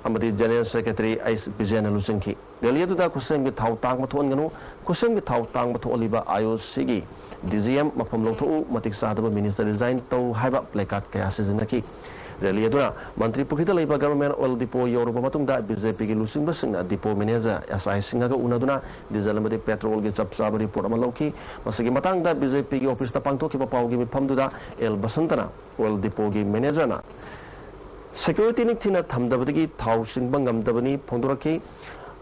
ꯑꯃꯗꯤ ꯖꯦꯅꯔꯦꯜ ꯁꯦꯀ꯭ꯔꯦꯇꯔꯤ ꯑꯩꯆ ꯕꯤꯖꯦꯟꯅ ꯂꯨꯆꯤꯡꯈꯤ꯫ ꯔꯦꯂꯤ ꯑꯗꯨꯗ "ꯈꯨꯠꯁꯦꯝꯒꯤ ꯊꯥꯎ ꯇꯥꯡꯕ ꯊꯣꯛꯍꯟꯒꯅꯨ", "ꯈꯨꯠꯁꯦꯝꯒꯤ ꯊꯥꯎ ꯇꯥꯡꯕ ꯊꯣꯛꯍꯜꯂꯤꯕ ꯑꯥꯏ ꯑꯣ ꯁꯤꯒꯤ ꯗꯤ ꯖꯤ ꯑꯦꯝ ꯃꯐꯝ ꯂꯧꯊꯣꯛꯎ", "ꯃꯇꯤꯛ ꯆꯥꯗꯕ ꯃꯤꯅꯤꯁꯇꯔ ꯔꯤꯖꯥꯏꯟ ꯇꯧ" ꯍꯥꯏꯕ ꯄ꯭ꯂꯦꯀꯥꯔꯗ ꯀꯌꯥ ꯁꯤꯖꯤꯟꯅꯈꯤ꯫ ꯔꯦꯂꯤ ꯑꯗꯨꯅ ꯃꯟꯇ꯭ꯔꯤ ꯄꯨꯈ꯭ꯔꯤꯗ ꯂꯩꯕ ꯒꯚꯔꯟꯃꯦꯟꯠ ꯑꯣꯏꯜ ꯗꯤꯄꯣ ꯌꯧꯔꯨꯕ ꯃꯇꯨꯡꯗ ꯕꯤ ꯖꯦ ꯄꯤꯒꯤ ꯂꯨꯆꯤꯡꯕꯁꯤꯡꯅ ꯗꯤꯄꯣ ꯃꯦꯅꯦꯖꯔ ꯑꯦꯁ ꯑꯥꯏ ꯁꯤꯡꯍꯒ ꯎꯅꯗꯨꯅ ꯗꯤꯖꯜ ꯑꯃꯗꯤ ꯄꯦꯇ꯭ꯔꯣꯜꯒꯤ ꯆꯞ ꯆꯥꯕ ꯔꯤꯄꯣꯔꯠ ꯑꯃ ꯂꯧꯈꯤ꯫ ꯃꯁꯤꯒꯤ ꯃꯇꯥꯡꯗ ꯕꯤ ꯖꯦ ꯄꯤꯒꯤ ꯑꯣꯐꯤꯁꯇ ꯄꯥꯡꯊꯣꯛꯈꯤꯕ ꯄꯥꯎꯒꯤ ꯃꯤꯐꯝꯗꯨꯗ ꯑꯦꯜ ꯕꯁꯟꯇꯅ ꯑꯣꯏꯜ ꯗꯤꯄꯣꯒꯤ ꯃꯦꯅꯦꯖꯔꯅ ꯁꯦꯀ꯭ꯌꯨꯔꯤꯇꯤ ꯅꯤꯡꯊꯤꯅ ꯊꯝꯗꯕꯗꯒꯤ ꯊꯥꯎ ꯆꯤꯡꯕ ꯉꯝꯗꯕꯅꯤ ꯐꯣꯡꯗꯣꯔꯛꯈꯤ꯫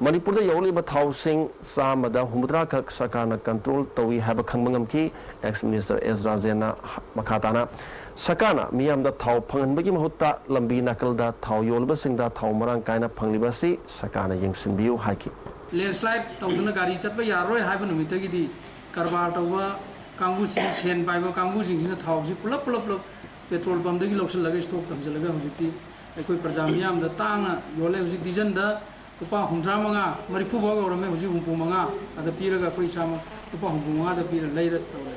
ꯃꯅꯤꯄꯨꯔꯗ ꯌꯧꯔꯛꯂꯤꯕ ꯊꯥꯎꯁꯤꯡ ꯆꯥꯝꯃꯗ ꯍꯨꯝꯐꯨꯇꯔꯥ ꯈꯛ ꯁꯔꯀꯥꯔꯅ ꯀꯟꯇ꯭ꯔꯣꯜ ꯇꯧꯏ ꯍꯥꯏꯕ ꯈꯪꯕ ꯉꯝꯈꯤ꯫ ꯑꯦꯛꯁ ꯃꯤꯅꯤꯁꯇꯔ ꯑꯦꯁ ꯔꯥꯖꯦꯟꯅ ꯃꯈꯥ ꯇꯥꯅ ꯁꯔꯀꯥꯔꯅ ꯃꯤꯌꯥꯝꯗ ꯊꯥꯎ ꯐꯪꯍꯟꯕꯒꯤ ꯃꯍꯨꯠꯇ ꯂꯝꯕꯤ ꯅꯥꯀꯜꯗ ꯊꯥꯎ ꯌꯣꯜꯂꯤꯕꯁꯤꯡꯗ ꯊꯥꯎ ꯃꯔꯥꯡ ꯀꯥꯏꯅ ꯐꯪꯂꯤꯕ ꯑꯁꯤ ꯁꯔꯀꯥꯔꯅ ꯌꯦꯡꯁꯤꯟꯕꯤꯌꯨ ꯍꯥꯏꯈꯤ꯫ ꯂꯦꯟꯁ꯭ꯂꯥꯏꯗ ꯇꯧꯗꯨꯅ ꯒꯥꯔꯤ ꯆꯠꯄ ꯌꯥꯔꯣꯏ ꯍꯥꯏꯕ ꯅꯨꯃꯤꯠꯇꯒꯤꯗꯤ ꯀꯔꯕꯥꯔ ꯇꯧꯕ ꯀꯥꯡꯕꯨꯁꯤꯡ, ꯁꯦꯟ ꯄꯥꯏꯕ ꯀꯥꯡꯕꯨꯁꯤꯡꯁꯤꯅ ꯊꯥꯎꯁꯤ ꯄꯨꯂꯞ ꯄꯨꯂꯞ ꯄꯨꯂꯞ ꯄꯦꯇ꯭ꯔꯣꯜ ꯄꯝꯗꯒꯤ ꯂꯧꯁꯤꯜꯂꯒ ꯏꯁꯇꯣꯛ ꯊꯝꯖꯤꯜꯂꯒ ꯍꯧꯖꯤꯛꯇꯤ ꯑꯩꯈꯣꯏ ꯄ꯭ꯔꯖꯥ ꯃꯤꯌꯥꯝꯗ ꯇꯥꯡꯅ ꯌꯣꯜꯂꯦ꯫ ꯍꯧꯖꯤꯛ ꯗꯤꯖꯟꯗ ꯂꯨꯄꯥ ꯍꯨꯝꯗ꯭ꯔꯥ ꯃꯉꯥ, ꯃꯔꯤꯐꯨ ꯐꯥꯎ ꯌꯧꯔꯝꯃꯦ꯫ ꯍꯧꯖꯤꯛ ꯍꯨꯝꯐꯨ ꯃꯉꯥ ꯑꯗ ꯄꯤꯔꯒ ꯑꯩꯈꯣꯏ ꯏꯁꯥꯃꯛ ꯂꯨꯄꯥ ꯍꯨꯝꯐꯨ ꯃꯉꯥꯗ ꯄꯤꯔ ꯂꯩꯔ ꯇꯧꯔꯦ꯫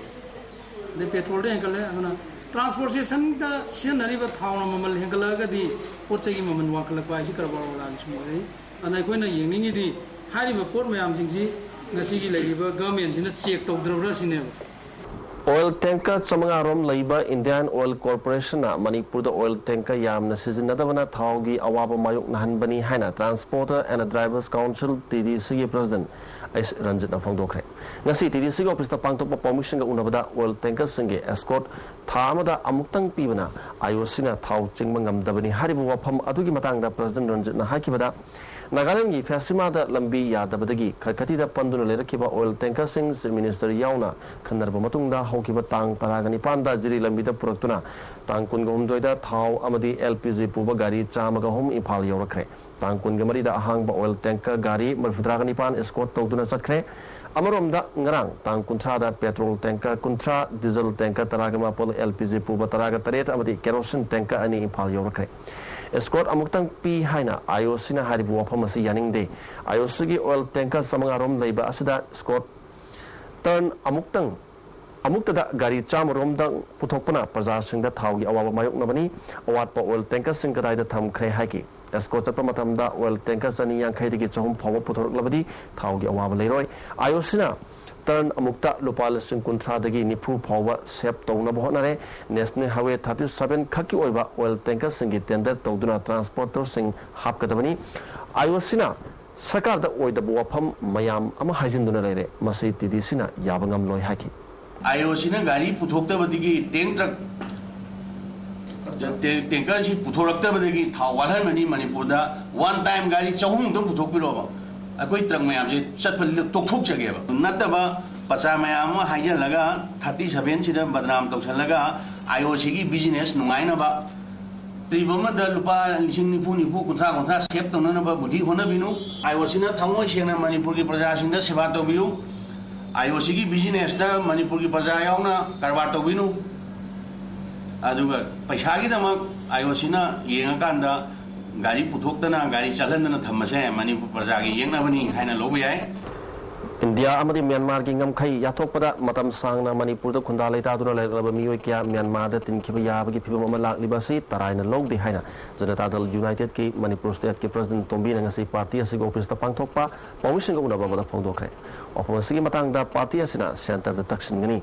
ꯑꯗꯩ ꯄꯦꯇ꯭ꯔꯣꯜꯗ ꯍꯦꯟꯒꯠꯂꯦ꯫ ꯑꯗꯨꯅ ꯇ꯭ꯔꯥꯟꯁꯄꯣꯔꯇꯦꯁꯟꯗ ꯁꯤꯖꯤꯟꯅꯔꯤꯕ ꯊꯥꯎꯅ ꯃꯃꯜ ꯍꯦꯟꯒꯠꯂꯛꯑꯒꯗꯤ ꯄꯣꯠ ꯆꯩꯒꯤ ꯃꯃꯜ ꯋꯥꯡꯈꯠꯂꯛꯄ ꯍꯥꯏꯁꯤ ꯀꯔꯕꯥꯔ ꯋꯥꯂꯥꯒꯤ ꯁꯨꯝ ꯑꯣꯏꯔꯛꯏ꯫ ꯑꯗꯨꯅ ꯑꯩꯈꯣꯏꯅ ꯌꯦꯡꯅꯤꯡꯉꯤꯗꯤ ꯍꯥꯏꯔꯤꯕ ꯄꯣꯠ ꯃꯌꯥꯝꯁꯤꯡꯁꯤ ꯉꯁꯤꯒꯤ ꯂꯩꯔꯤꯕ ꯒꯚꯔꯟꯃꯦꯟꯠꯁꯤꯅ ꯆꯦꯛ ꯇꯧꯗ꯭ꯔꯕ꯭ꯔꯥ ꯁꯤꯅꯦꯕ꯫ ꯑꯣꯏꯜ ꯇꯦꯡꯀꯔ ꯆꯥꯃꯉꯥ ꯔꯣꯝ ꯂꯩꯕ ꯏꯟꯗꯤꯌꯥꯟ ꯑꯣꯏꯜ ꯀꯣꯔꯄꯣꯔꯦꯁꯟꯅ ꯃꯅꯤꯄꯨꯔꯗ ꯑꯣꯏꯜ ꯇꯦꯡꯀꯔ ꯌꯥꯝꯅ ꯁꯤꯖꯤꯟꯅꯗꯕꯅ ꯊꯥꯎꯒꯤ ꯑꯋꯥꯕ ꯃꯥꯌꯣꯛꯅꯍꯟꯕꯅꯤ ꯍꯥꯏꯅ Transporter and Drivers Council, T D ꯁꯤꯒꯤ ꯄ꯭ꯔꯁꯤꯗꯦꯟꯠ ꯑꯩꯆ ꯔꯟꯖꯤꯠꯅ ꯐꯣꯡꯗꯣꯛꯈ꯭ꯔꯦ꯫ ꯉꯁꯤ ꯇꯤ ꯗꯤ ꯁꯤꯒꯤ ꯑꯣꯐꯤꯁꯇ ꯄꯥꯡꯊꯣꯛꯄ ꯄꯥꯎꯃꯤꯁꯤꯡꯒ ꯎꯅꯕꯗ ꯑꯣꯏꯜ ꯇꯦꯡꯀꯔꯁꯤꯡꯒꯤ ꯑꯦꯁꯀꯣꯔꯠ ꯊꯥ ꯑꯃꯗ ꯑꯃꯨꯛꯇꯪ ꯄꯤꯕꯅ ꯑꯥꯏ ꯑꯣ ꯁꯤꯅ ꯊꯥꯎ ꯆꯤꯡꯕ ꯉꯝꯗꯕꯅꯤ ꯍꯥꯏꯔꯤꯕ ꯋꯥꯐꯝ ꯑꯗꯨꯒꯤ ꯃꯇꯥꯡꯗ ꯄ꯭ꯔꯁꯤꯗꯦꯟꯠ ꯔꯟꯖꯤꯠꯅ ꯍꯥꯏꯈꯤꯕꯗ, ꯅꯥꯒꯥꯂꯦꯟꯗꯒꯤ ꯐꯦꯁꯤꯃꯥꯗ ꯂꯝꯕꯤ ꯌꯥꯗꯕꯗꯒꯤ ꯈꯔꯈꯇꯤꯗ ꯄꯟꯗꯨꯅ ꯂꯩꯔꯛꯈꯤꯕ ꯑꯣꯏꯜ ꯇꯦꯡꯀꯔꯁꯤꯡ ꯆꯤꯐ ꯃꯤꯅꯤꯁꯇꯔ ꯌꯥꯎꯅ ꯈꯟꯅꯔꯕ ꯃꯇꯨꯡꯗ ꯍꯧꯈꯤꯕ ꯇꯥꯡ ꯇꯔꯥꯒ ꯅꯤꯄꯥꯟꯗ ꯖꯤꯔꯤ ꯂꯝꯕꯤꯗ ꯄꯨꯔꯛꯇꯨꯅ ꯇꯥꯡ ꯀꯨꯟꯒ ꯍꯨꯝꯗꯣꯏꯗ ꯊꯥꯎ ꯑꯃꯗꯤ ꯑꯦꯜ ꯄꯤ ꯖꯤ ꯄꯨꯕ ꯒꯥꯔꯤ ꯆꯥꯝꯃꯒ ꯑꯍꯨꯝ ꯏꯝꯐꯥꯜ ꯌꯧꯔꯛꯈ꯭ꯔꯦ꯫ ꯇꯥꯡ ꯀꯨꯟꯒ ꯃꯔꯤꯗ ꯑꯍꯥꯡꯕ ꯑꯣꯏꯜ ꯇꯦꯡꯀꯔ ꯒꯥꯔꯤ ꯃꯔꯤꯐꯨꯇꯔꯥꯒ ꯅꯤꯄꯥꯟ ꯑꯦꯁꯀꯣꯔꯠ ꯇꯧꯗꯨꯅ ꯆꯠꯈ꯭ꯔꯦ꯫ ꯑꯃꯔꯣꯝꯗ, ꯉꯔꯥꯡ ꯇꯥꯡ ꯀꯨꯟꯊ꯭ꯔꯥꯗ ꯄꯦꯇ꯭ꯔꯣꯜ ꯇꯦꯡꯀꯔ ꯀꯨꯟꯊ꯭ꯔꯥ, ꯗꯤꯖꯜ ꯇꯦꯡꯀꯔ ꯇꯔꯥꯒ ꯃꯥꯄꯜ, ꯑꯦꯜ ꯄꯤ ꯖꯤ ꯄꯨꯕ ꯇꯔꯥꯒ ꯇꯔꯦꯠ ꯑꯃꯗꯤ ꯀꯦꯔꯣꯁꯤꯟ ꯇꯦꯡꯀꯔ ꯑꯅꯤ ꯏꯝꯐꯥꯜ ꯌꯧꯔꯛꯈ꯭ꯔꯦ꯫ ꯑꯦꯁꯀꯣꯔꯠ ꯑꯃꯨꯛꯇꯪ ꯄꯤ ꯍꯥꯏꯅ ꯑꯥꯏ ꯑꯣ ꯁꯤꯅ ꯍꯥꯏꯔꯤꯕ ꯋꯥꯐꯝ ꯑꯁꯤ ꯌꯥꯅꯤꯡꯗꯦ꯫ ꯑꯥꯏ ꯑꯣ ꯁꯤꯒꯤ ꯑꯣꯏꯜ ꯇꯦꯡꯀꯔ ꯆꯥꯃꯉꯥ ꯔꯣꯝ ꯂꯩꯕ ꯑꯁꯤꯗ ꯑꯦꯁꯀꯣꯔꯠ ꯇꯔꯟ ꯑꯃꯨꯛꯇꯪ, ꯑꯃꯨꯛꯇꯗ ꯒꯥꯔꯤ ꯆꯥꯝꯃ ꯔꯣꯝꯗꯪ ꯄꯨꯊꯣꯛꯄꯅ ꯄ꯭ꯔꯖꯥꯁꯤꯡꯗ ꯊꯥꯎꯒꯤ ꯑꯋꯥꯕ ꯃꯥꯌꯣꯛꯅꯕꯅꯤ꯫ ꯑꯋꯥꯠꯄ ꯑꯣꯏꯜ ꯇꯦꯡꯀꯔꯁꯤꯡ ꯀꯗꯥꯏꯗ ꯊꯝꯈ꯭ꯔꯦ ꯍꯥꯏꯒꯦ? ꯑꯦꯁꯀꯣꯔꯠ ꯆꯠꯄ ꯃꯇꯝꯗ ꯑꯣꯏꯜ ꯇꯦꯡꯀꯔ ꯆꯅꯤ ꯌꯥꯡꯈꯩꯗꯒꯤ ꯆꯍꯨꯝ ꯐꯥꯎꯕ ꯄꯨꯊꯣꯔꯛꯂꯕꯗꯤ ꯊꯥꯎꯒꯤ ꯑꯋꯥꯕ ꯂꯩꯔꯣꯏ꯫ ꯑꯥꯏ ꯑꯣ ꯁꯤꯅ ꯇꯔꯟ ꯑꯃꯨꯛꯇ ꯂꯨꯄꯥ ꯂꯤꯁꯤꯡ ꯀꯨꯟꯊ꯭ꯔꯥꯗꯒꯤ ꯅꯤꯐꯨ ꯐꯥꯎꯕ ꯁꯦꯞ ꯇꯧꯅꯕ ꯍꯣꯠꯅꯔꯦ꯫ ꯅꯦꯁꯅꯦꯜ ꯍꯥꯏꯋꯦ ꯊꯥꯔꯇꯤ ꯁꯚꯦꯟ ꯈꯛꯀꯤ ꯑꯣꯏꯕ ꯑꯣꯏꯜ ꯇꯦꯡꯀꯔꯁꯤꯡꯒꯤ ꯇꯦꯟꯗꯔ ꯇꯧꯗꯨꯅ ꯇ꯭ꯔꯥꯟꯁꯄꯣꯔꯇꯔꯁꯤꯡ ꯍꯥꯞꯀꯗꯕꯅꯤ꯫ ꯑꯥꯏ ꯑꯣ ꯁꯤꯅ ꯁꯔꯀꯥꯔꯗ ꯑꯣꯏꯗꯕ ꯋꯥꯐꯝ ꯃꯌꯥꯝ ꯑꯃ ꯍꯥꯏꯖꯤꯟꯗꯨꯅ ꯂꯩꯔꯦ꯫ ꯃꯁꯤ ꯇꯤ ꯗꯤ ꯁꯤꯅ ꯌꯥꯕ ꯉꯝꯂꯣꯏ ꯍꯥꯏꯈꯤ꯫ ꯑꯥꯏ ꯑꯣ ꯁꯤꯅ ꯒꯥꯔꯤ ꯄꯨꯊꯣꯛꯇꯕꯗꯒꯤ ꯇꯦꯡ ꯇ꯭ꯔꯛ, ꯇꯦꯡ-, ꯇꯦꯡꯀꯔꯁꯤ ꯄꯨꯊꯣꯔꯛꯇꯕꯗꯒꯤ ꯊꯥꯎ ꯋꯥꯠꯍꯟꯕꯅꯤ ꯃꯅꯤꯄꯨꯔꯗ꯫ ꯋꯥꯟ ꯇꯥꯏꯝ ꯒꯥꯔꯤ ꯆꯍꯨꯝꯗꯪ ꯄꯨꯊꯣꯛꯄꯤꯔꯣꯕ, ꯑꯩꯈꯣꯏ ꯇ꯭ꯔꯛ ꯃꯌꯥꯝꯁꯦ ꯆꯠꯄ ꯇꯣꯛꯊꯣꯛꯆꯒꯦꯕ꯫ ꯅꯠꯇꯕ ꯄꯆꯥ ꯃꯌꯥꯝ ꯑꯃ ꯍꯥꯏꯖꯤꯜꯂꯒ ꯊꯥꯔꯇꯤ ꯁꯚꯦꯟꯁꯤꯗ ꯕꯗꯅꯥꯝ ꯇꯧꯁꯜꯂꯒ ꯑꯥꯏ ꯑꯣ ꯁꯤꯒꯤ ꯕꯤꯖꯤꯅꯦꯁ ꯅꯨꯡꯉꯥꯏꯅꯕ ꯇ꯭ꯔꯤꯞ ꯑꯃꯗ ꯂꯨꯄꯥ ꯂꯤꯁꯤꯡ ꯅꯤꯐꯨ, ꯅꯤꯐꯨ, ꯀꯨꯟꯊ꯭ꯔꯥ, ꯀꯨꯟꯊ꯭ꯔꯥ ꯁꯦꯞ ꯇꯧꯅꯅꯕ ꯕꯨꯗꯤ ꯍꯣꯠꯅꯕꯤꯅꯨ꯫ ꯑꯥꯏ ꯑꯣ ꯁꯤꯅ ꯊꯃꯣꯏ ꯁꯦꯡꯅ ꯃꯅꯤꯄꯨꯔꯒꯤ ꯄ꯭ꯔꯖꯥꯁꯤꯡꯗ ꯁꯦꯕꯥ ꯇꯧꯕꯤꯌꯨ꯫ ꯑꯥꯏ ꯑꯣ ꯁꯤꯒꯤ ꯕꯤꯖꯤꯅꯦꯁꯇ ꯃꯅꯤꯄꯨꯔꯒꯤ ꯄ꯭ꯔꯖꯥ ꯌꯥꯎꯅ ꯀꯔꯕꯥꯔ ꯇꯧꯕꯤꯅꯨ꯫ ꯑꯗꯨꯒ ꯄꯩꯁꯥꯒꯤꯗꯃꯛ ꯑꯥꯏ ꯑꯣ ꯁꯤꯅ ꯌꯦꯡꯉꯀꯥꯟꯗ ꯒꯥꯔꯤ ꯄꯨꯊꯣꯛꯇꯅ, ꯒꯥꯔꯤ ꯆꯠꯍꯟꯗꯅ ꯊꯝꯕꯁꯦ ꯃꯅꯤꯄꯨꯔ ꯄ꯭ꯔꯖꯥꯒꯤ ꯌꯦꯛꯅꯕꯅꯤ ꯍꯥꯏꯅ ꯂꯧꯕ ꯌꯥꯏ꯫ ꯏꯟꯗꯤꯌꯥ ꯑꯃꯗꯤ ꯃ꯭ꯌꯥꯟꯃꯥꯔꯒꯤ ꯉꯝꯈꯩ ꯌꯥꯊꯣꯛꯄꯗ ꯃꯇꯝ ꯁꯥꯡꯅ ꯃꯅꯤꯄꯨꯔꯗ ꯈꯨꯟꯗꯥ ꯂꯩꯇꯥꯗꯨꯅ ꯂꯩꯔꯛꯂꯕ ꯃꯤꯑꯣꯏ ꯀꯌꯥ ꯃ꯭ꯌꯥꯟꯃꯥꯔꯗ ꯇꯤꯟꯈꯤꯕ ꯌꯥꯕꯒꯤ ꯐꯤꯕꯝ ꯑꯃ ꯂꯥꯛꯂꯤꯕ ꯑꯁꯤ ꯇꯔꯥꯏꯅ ꯂꯧꯗꯦ ꯍꯥꯏꯅ ꯖꯅꯇꯥ ꯗꯜ ꯌꯨꯅꯥꯏꯇꯦꯗꯀꯤ ꯃꯅꯤꯄꯨꯔ ꯁ꯭ꯇꯦꯠꯀꯤ ꯄ꯭ꯔꯁꯤꯗꯦꯟꯠ ꯇꯣꯝꯕꯤꯅ ꯉꯁꯤ ꯄꯥꯔꯇꯤ ꯑꯁꯤꯒꯤ ꯑꯣꯐꯤꯁꯇ ꯄꯥꯡꯊꯣꯛꯄ ꯄꯥꯎꯃꯤꯁꯤꯡꯒ ꯎꯅꯕ ꯑꯃꯗ ꯐꯣꯡꯗꯣꯛꯈ꯭ꯔꯦ꯫ ꯋꯥꯐꯝ ꯑꯁꯤꯒꯤ ꯃꯇꯥꯡꯗ ꯄꯥꯔꯇꯤ ꯑꯁꯤꯅ ꯁꯦꯟꯇꯔꯗ ꯇꯛꯁꯤꯟꯒꯅꯤ꯫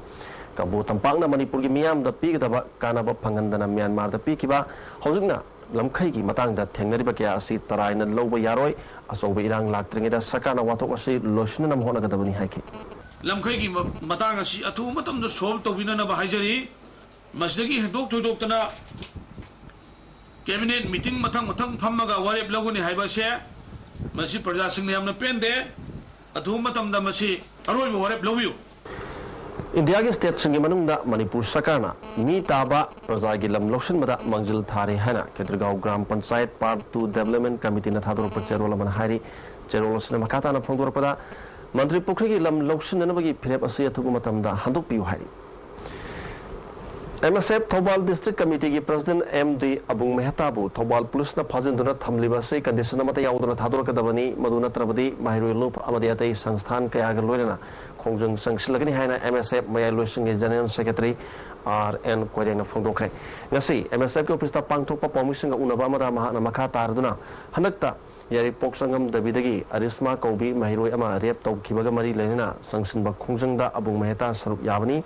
ꯀꯥꯡꯕꯨ ꯇꯝꯄꯥꯛꯅ ꯃꯅꯤꯄꯨꯔꯒꯤ ꯃꯤꯌꯥꯝꯗ ꯄꯤꯒꯗꯕ ꯀꯥꯟꯅꯕ ꯐꯪꯍꯟꯗꯅ ꯃ꯭ꯌꯥꯟꯃꯥꯔꯗ ꯄꯤꯈꯤꯕ ꯍꯧꯖꯤꯛꯅ ꯂꯝꯈꯩꯒꯤ ꯃꯇꯥꯡꯗ ꯊꯦꯡꯅꯔꯤꯕ ꯀꯌꯥ ꯑꯁꯤ ꯇꯔꯥꯏꯅ ꯂꯧꯕ ꯌꯥꯔꯣꯏ꯫ ꯑꯆꯧꯕ ꯏꯔꯥꯡ ꯂꯥꯛꯇ꯭ꯔꯤꯉꯩꯗ ꯁꯔꯀꯥꯔꯅ ꯋꯥꯊꯣꯛ ꯑꯁꯤ ꯂꯣꯏꯁꯤꯟꯅꯅꯕ ꯍꯣꯠꯅꯒꯗꯕꯅꯤ ꯍꯥꯏꯈꯤ꯫ ꯂꯝꯈꯩꯒꯤ ꯃ-, ꯃꯇꯥꯡ ꯑꯁꯤ ꯑꯊꯨꯕ ꯃꯇꯝꯗ ꯁꯣꯜꯕ ꯇꯧꯕꯤꯅꯅꯕ ꯍꯥꯏꯖꯔꯤ꯫ ꯃꯁꯤꯗꯒꯤ ꯍꯦꯟꯗꯣꯛ ꯊꯣꯏꯗꯣꯛꯇꯅ ꯀꯦꯕꯤꯅꯦꯠ ꯃꯤꯇꯤꯡ ꯃꯊꯪ ꯃꯊꯪ ꯐꯝꯃꯒ ꯋꯥꯔꯦꯞ ꯂꯧꯒꯅꯤ ꯍꯥꯏꯕ ꯑꯁꯦ ꯃꯁꯤ ꯄ꯭ꯔꯖꯥꯁꯤꯡꯅ ꯌꯥꯝꯅ ꯄꯦꯟꯗꯦ꯫ ꯑꯊꯨꯕ ꯃꯇꯝꯗ ꯃꯁꯤ ꯑꯔꯣꯏꯕ ꯋꯥꯔꯦꯞ ꯂꯧꯕꯤꯌꯨ꯫ ꯏꯟꯗꯤꯌꯥꯒꯤ ꯁ꯭ꯇꯦꯠꯁꯤꯡꯒꯤ ꯃꯅꯨꯡꯗ ꯃꯅꯤꯄꯨꯔ ꯁꯔꯀꯥꯔꯅ ꯃꯤ ꯇꯥꯕ ꯄ꯭ꯔꯖꯥꯒꯤ ꯂꯝ ꯂꯧꯁꯤꯟꯕꯗ ꯃꯥꯡꯖꯤꯜ ꯊꯥꯔꯤ ꯍꯥꯏꯅ ꯈꯦꯇ꯭ꯔꯤꯒꯥꯎ gram panchayat part two development ꯀꯃꯤꯇꯤꯅ ꯊꯥꯗꯣꯔꯛꯄ ꯆꯦꯔꯣꯜ ꯑꯃꯅ ꯍꯥꯏꯔꯤ꯫ ꯆꯦꯔꯣꯜ ꯑꯁꯤꯅ ꯃꯈꯥ ꯇꯥꯅ ꯐꯣꯡꯗꯣꯔꯛꯄꯗ, ꯃꯟꯇ꯭ꯔꯤ ꯄꯨꯈ꯭ꯔꯤꯒꯤ ꯂꯝ ꯂꯧꯁꯤꯟꯅꯅꯕꯒꯤ ꯐꯤꯔꯦꯞ ꯑꯁꯤ ꯑꯊꯨꯕ ꯃꯇꯝꯗ ꯍꯟꯗꯣꯛꯄꯤꯌꯨ ꯍꯥꯏꯔꯤ꯫ M S F Thoubal district ꯀꯃꯤꯇꯤꯒꯤ ꯄ꯭ꯔꯁꯤꯗꯦꯟꯠ ꯑꯦꯝ ꯗꯤ ꯑꯕꯨꯡ ꯃꯦꯍꯇꯥꯕꯨ ꯊꯧꯕꯥꯜ ꯄꯨꯂꯤꯁꯅ ꯐꯥꯖꯤꯟꯗꯨꯅ ꯊꯝꯂꯤꯕ ꯑꯁꯤ ꯀꯟꯗꯤꯁꯟ ꯑꯃꯠꯇ ꯌꯥꯎꯗꯅ ꯊꯥꯗꯣꯔꯛꯀꯗꯕꯅꯤ, ꯃꯗꯨ ꯅꯠꯇ꯭ꯔꯕꯗꯤ ꯃꯍꯩꯔꯣꯏ ꯂꯨꯞ ꯑꯃꯗꯤ ꯑꯇꯩ ꯁꯪꯁꯊꯥꯟ ꯀꯌꯥꯒ ꯂꯣꯏꯅꯅ ꯈꯣꯡꯖꯪ ꯆꯪꯁꯤꯜꯂꯒꯅꯤ ꯍꯥꯏꯅ ꯑꯦꯝ ꯑꯦꯁ ꯑꯦꯐ ꯃꯌꯥꯏ ꯂꯣꯏꯁꯪꯒꯤ ꯖꯦꯅꯔꯦꯜ ꯁꯦꯀ꯭ꯔꯦꯇꯔꯤ ꯑꯥꯔ ꯑꯦꯟ ꯀꯣꯏꯔꯦꯡꯅ ꯐꯣꯡꯗꯣꯛꯈ꯭ꯔꯦ꯫ ꯉꯁꯤ ꯑꯦꯝ ꯑꯦꯁ ꯑꯦꯐꯀꯤ ꯑꯣꯐꯤꯁꯇ ꯄꯥꯡꯊꯣꯛꯄ ꯄꯥꯎꯃꯤꯁꯤꯡꯒ ꯎꯅꯕ ꯑꯃꯗ ꯃꯍꯥꯛꯅ ꯃꯈꯥ ꯇꯥꯔꯗꯨꯅ ꯍꯟꯗꯛꯇ ꯌꯥꯏꯔꯤꯄꯣꯛ ꯆꯪꯉꯝꯗꯕꯤꯗꯒꯤ ꯑꯔꯤꯁꯃꯥ ꯀꯧꯕꯤ ꯃꯍꯩꯔꯣꯏ ꯑꯃ ꯔꯦꯞ ꯇꯧꯈꯤꯕꯒ ꯃꯔꯤ ꯂꯩꯅꯅ ꯆꯪꯁꯤꯟꯕ ꯈꯣꯡꯖꯪꯗ ꯑꯕꯨꯡ ꯃꯦꯍꯇꯥ ꯁꯔꯨꯛ ꯌꯥꯕꯅꯤ꯫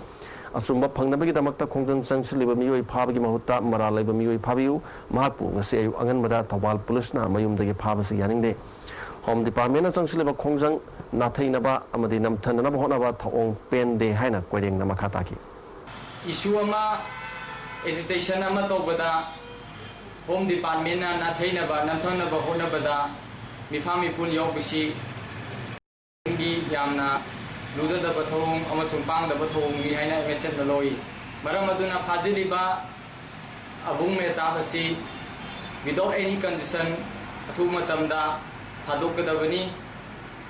ꯑꯆꯨꯝꯕ ꯐꯪꯅꯕꯒꯤꯗꯃꯛꯇ ꯈꯣꯡꯖꯪ ꯆꯪꯁꯤꯜꯂꯤꯕ ꯃꯤꯑꯣꯏ ꯐꯥꯕꯒꯤ ꯃꯍꯨꯠꯇ ꯃꯔꯥꯜ ꯂꯩꯕ ꯃꯤꯑꯣꯏ ꯐꯥꯕꯤꯌꯨ꯫ ꯃꯍꯥꯛꯄꯨ ꯉꯁꯤ ꯑꯌꯨꯛ ꯑꯉꯟꯕꯗ ꯊꯧꯕꯥꯜ ꯄꯨꯂꯤꯁꯅ ꯃꯌꯨꯝꯗꯒꯤ ꯐꯥꯕꯁꯤ ꯌꯥꯅꯤꯡꯗꯦ꯫ ꯍꯣꯝ ꯗꯤꯄꯥꯔꯠꯃꯦꯟꯅ ꯆꯪꯁꯤꯜꯂꯤꯕ ꯈꯣꯡꯖꯪ ꯅꯥꯊꯩꯅꯕ ꯑꯃꯗꯤ ꯅꯝꯊꯅꯅꯕ ꯍꯣꯠꯅꯕ ꯊꯧꯑꯣꯡ ꯄꯦꯟꯗꯦ ꯍꯥꯏꯅ ꯀꯣꯏꯔꯦꯡꯅ ꯃꯈꯥ ꯇꯥꯈꯤ꯫ ꯏꯁꯨ ꯑꯃ, ꯑꯦꯖꯤꯇꯦꯁꯟ ꯑꯃ ꯇꯧꯕꯗ ꯍꯣꯝ ꯗꯤꯄꯥꯔꯠꯃꯦꯟꯅ ꯅꯥꯊꯩꯅꯕ, ꯅꯝꯊꯅꯕ ꯍꯣꯠꯅꯕꯗ ꯃꯤꯐꯥ ꯃꯤꯄꯨꯟ ꯌꯥꯎꯕꯁꯤ ꯒꯤ ꯌꯥꯝꯅ ꯂꯨꯖꯗꯕ ꯊꯧꯑꯣꯡ ꯑꯃꯁꯨꯡ ꯄꯥꯡꯗꯕ ꯊꯧꯑꯣꯡꯅꯤ ꯍꯥꯏꯅ ꯑꯦꯝ ꯑꯦꯁ ꯑꯦꯐꯅ ꯂꯧꯏ꯫ ꯃꯔꯝ ꯑꯗꯨꯅ ꯐꯥꯖꯤꯜꯂꯤꯕ ꯑꯕꯨꯡ ꯃꯦꯍꯇꯥꯕ ꯑꯁꯤ without any condition ꯑꯊꯨꯕ ꯃꯇꯝꯗ ꯊꯥꯗꯣꯛꯀꯗꯕꯅꯤ꯫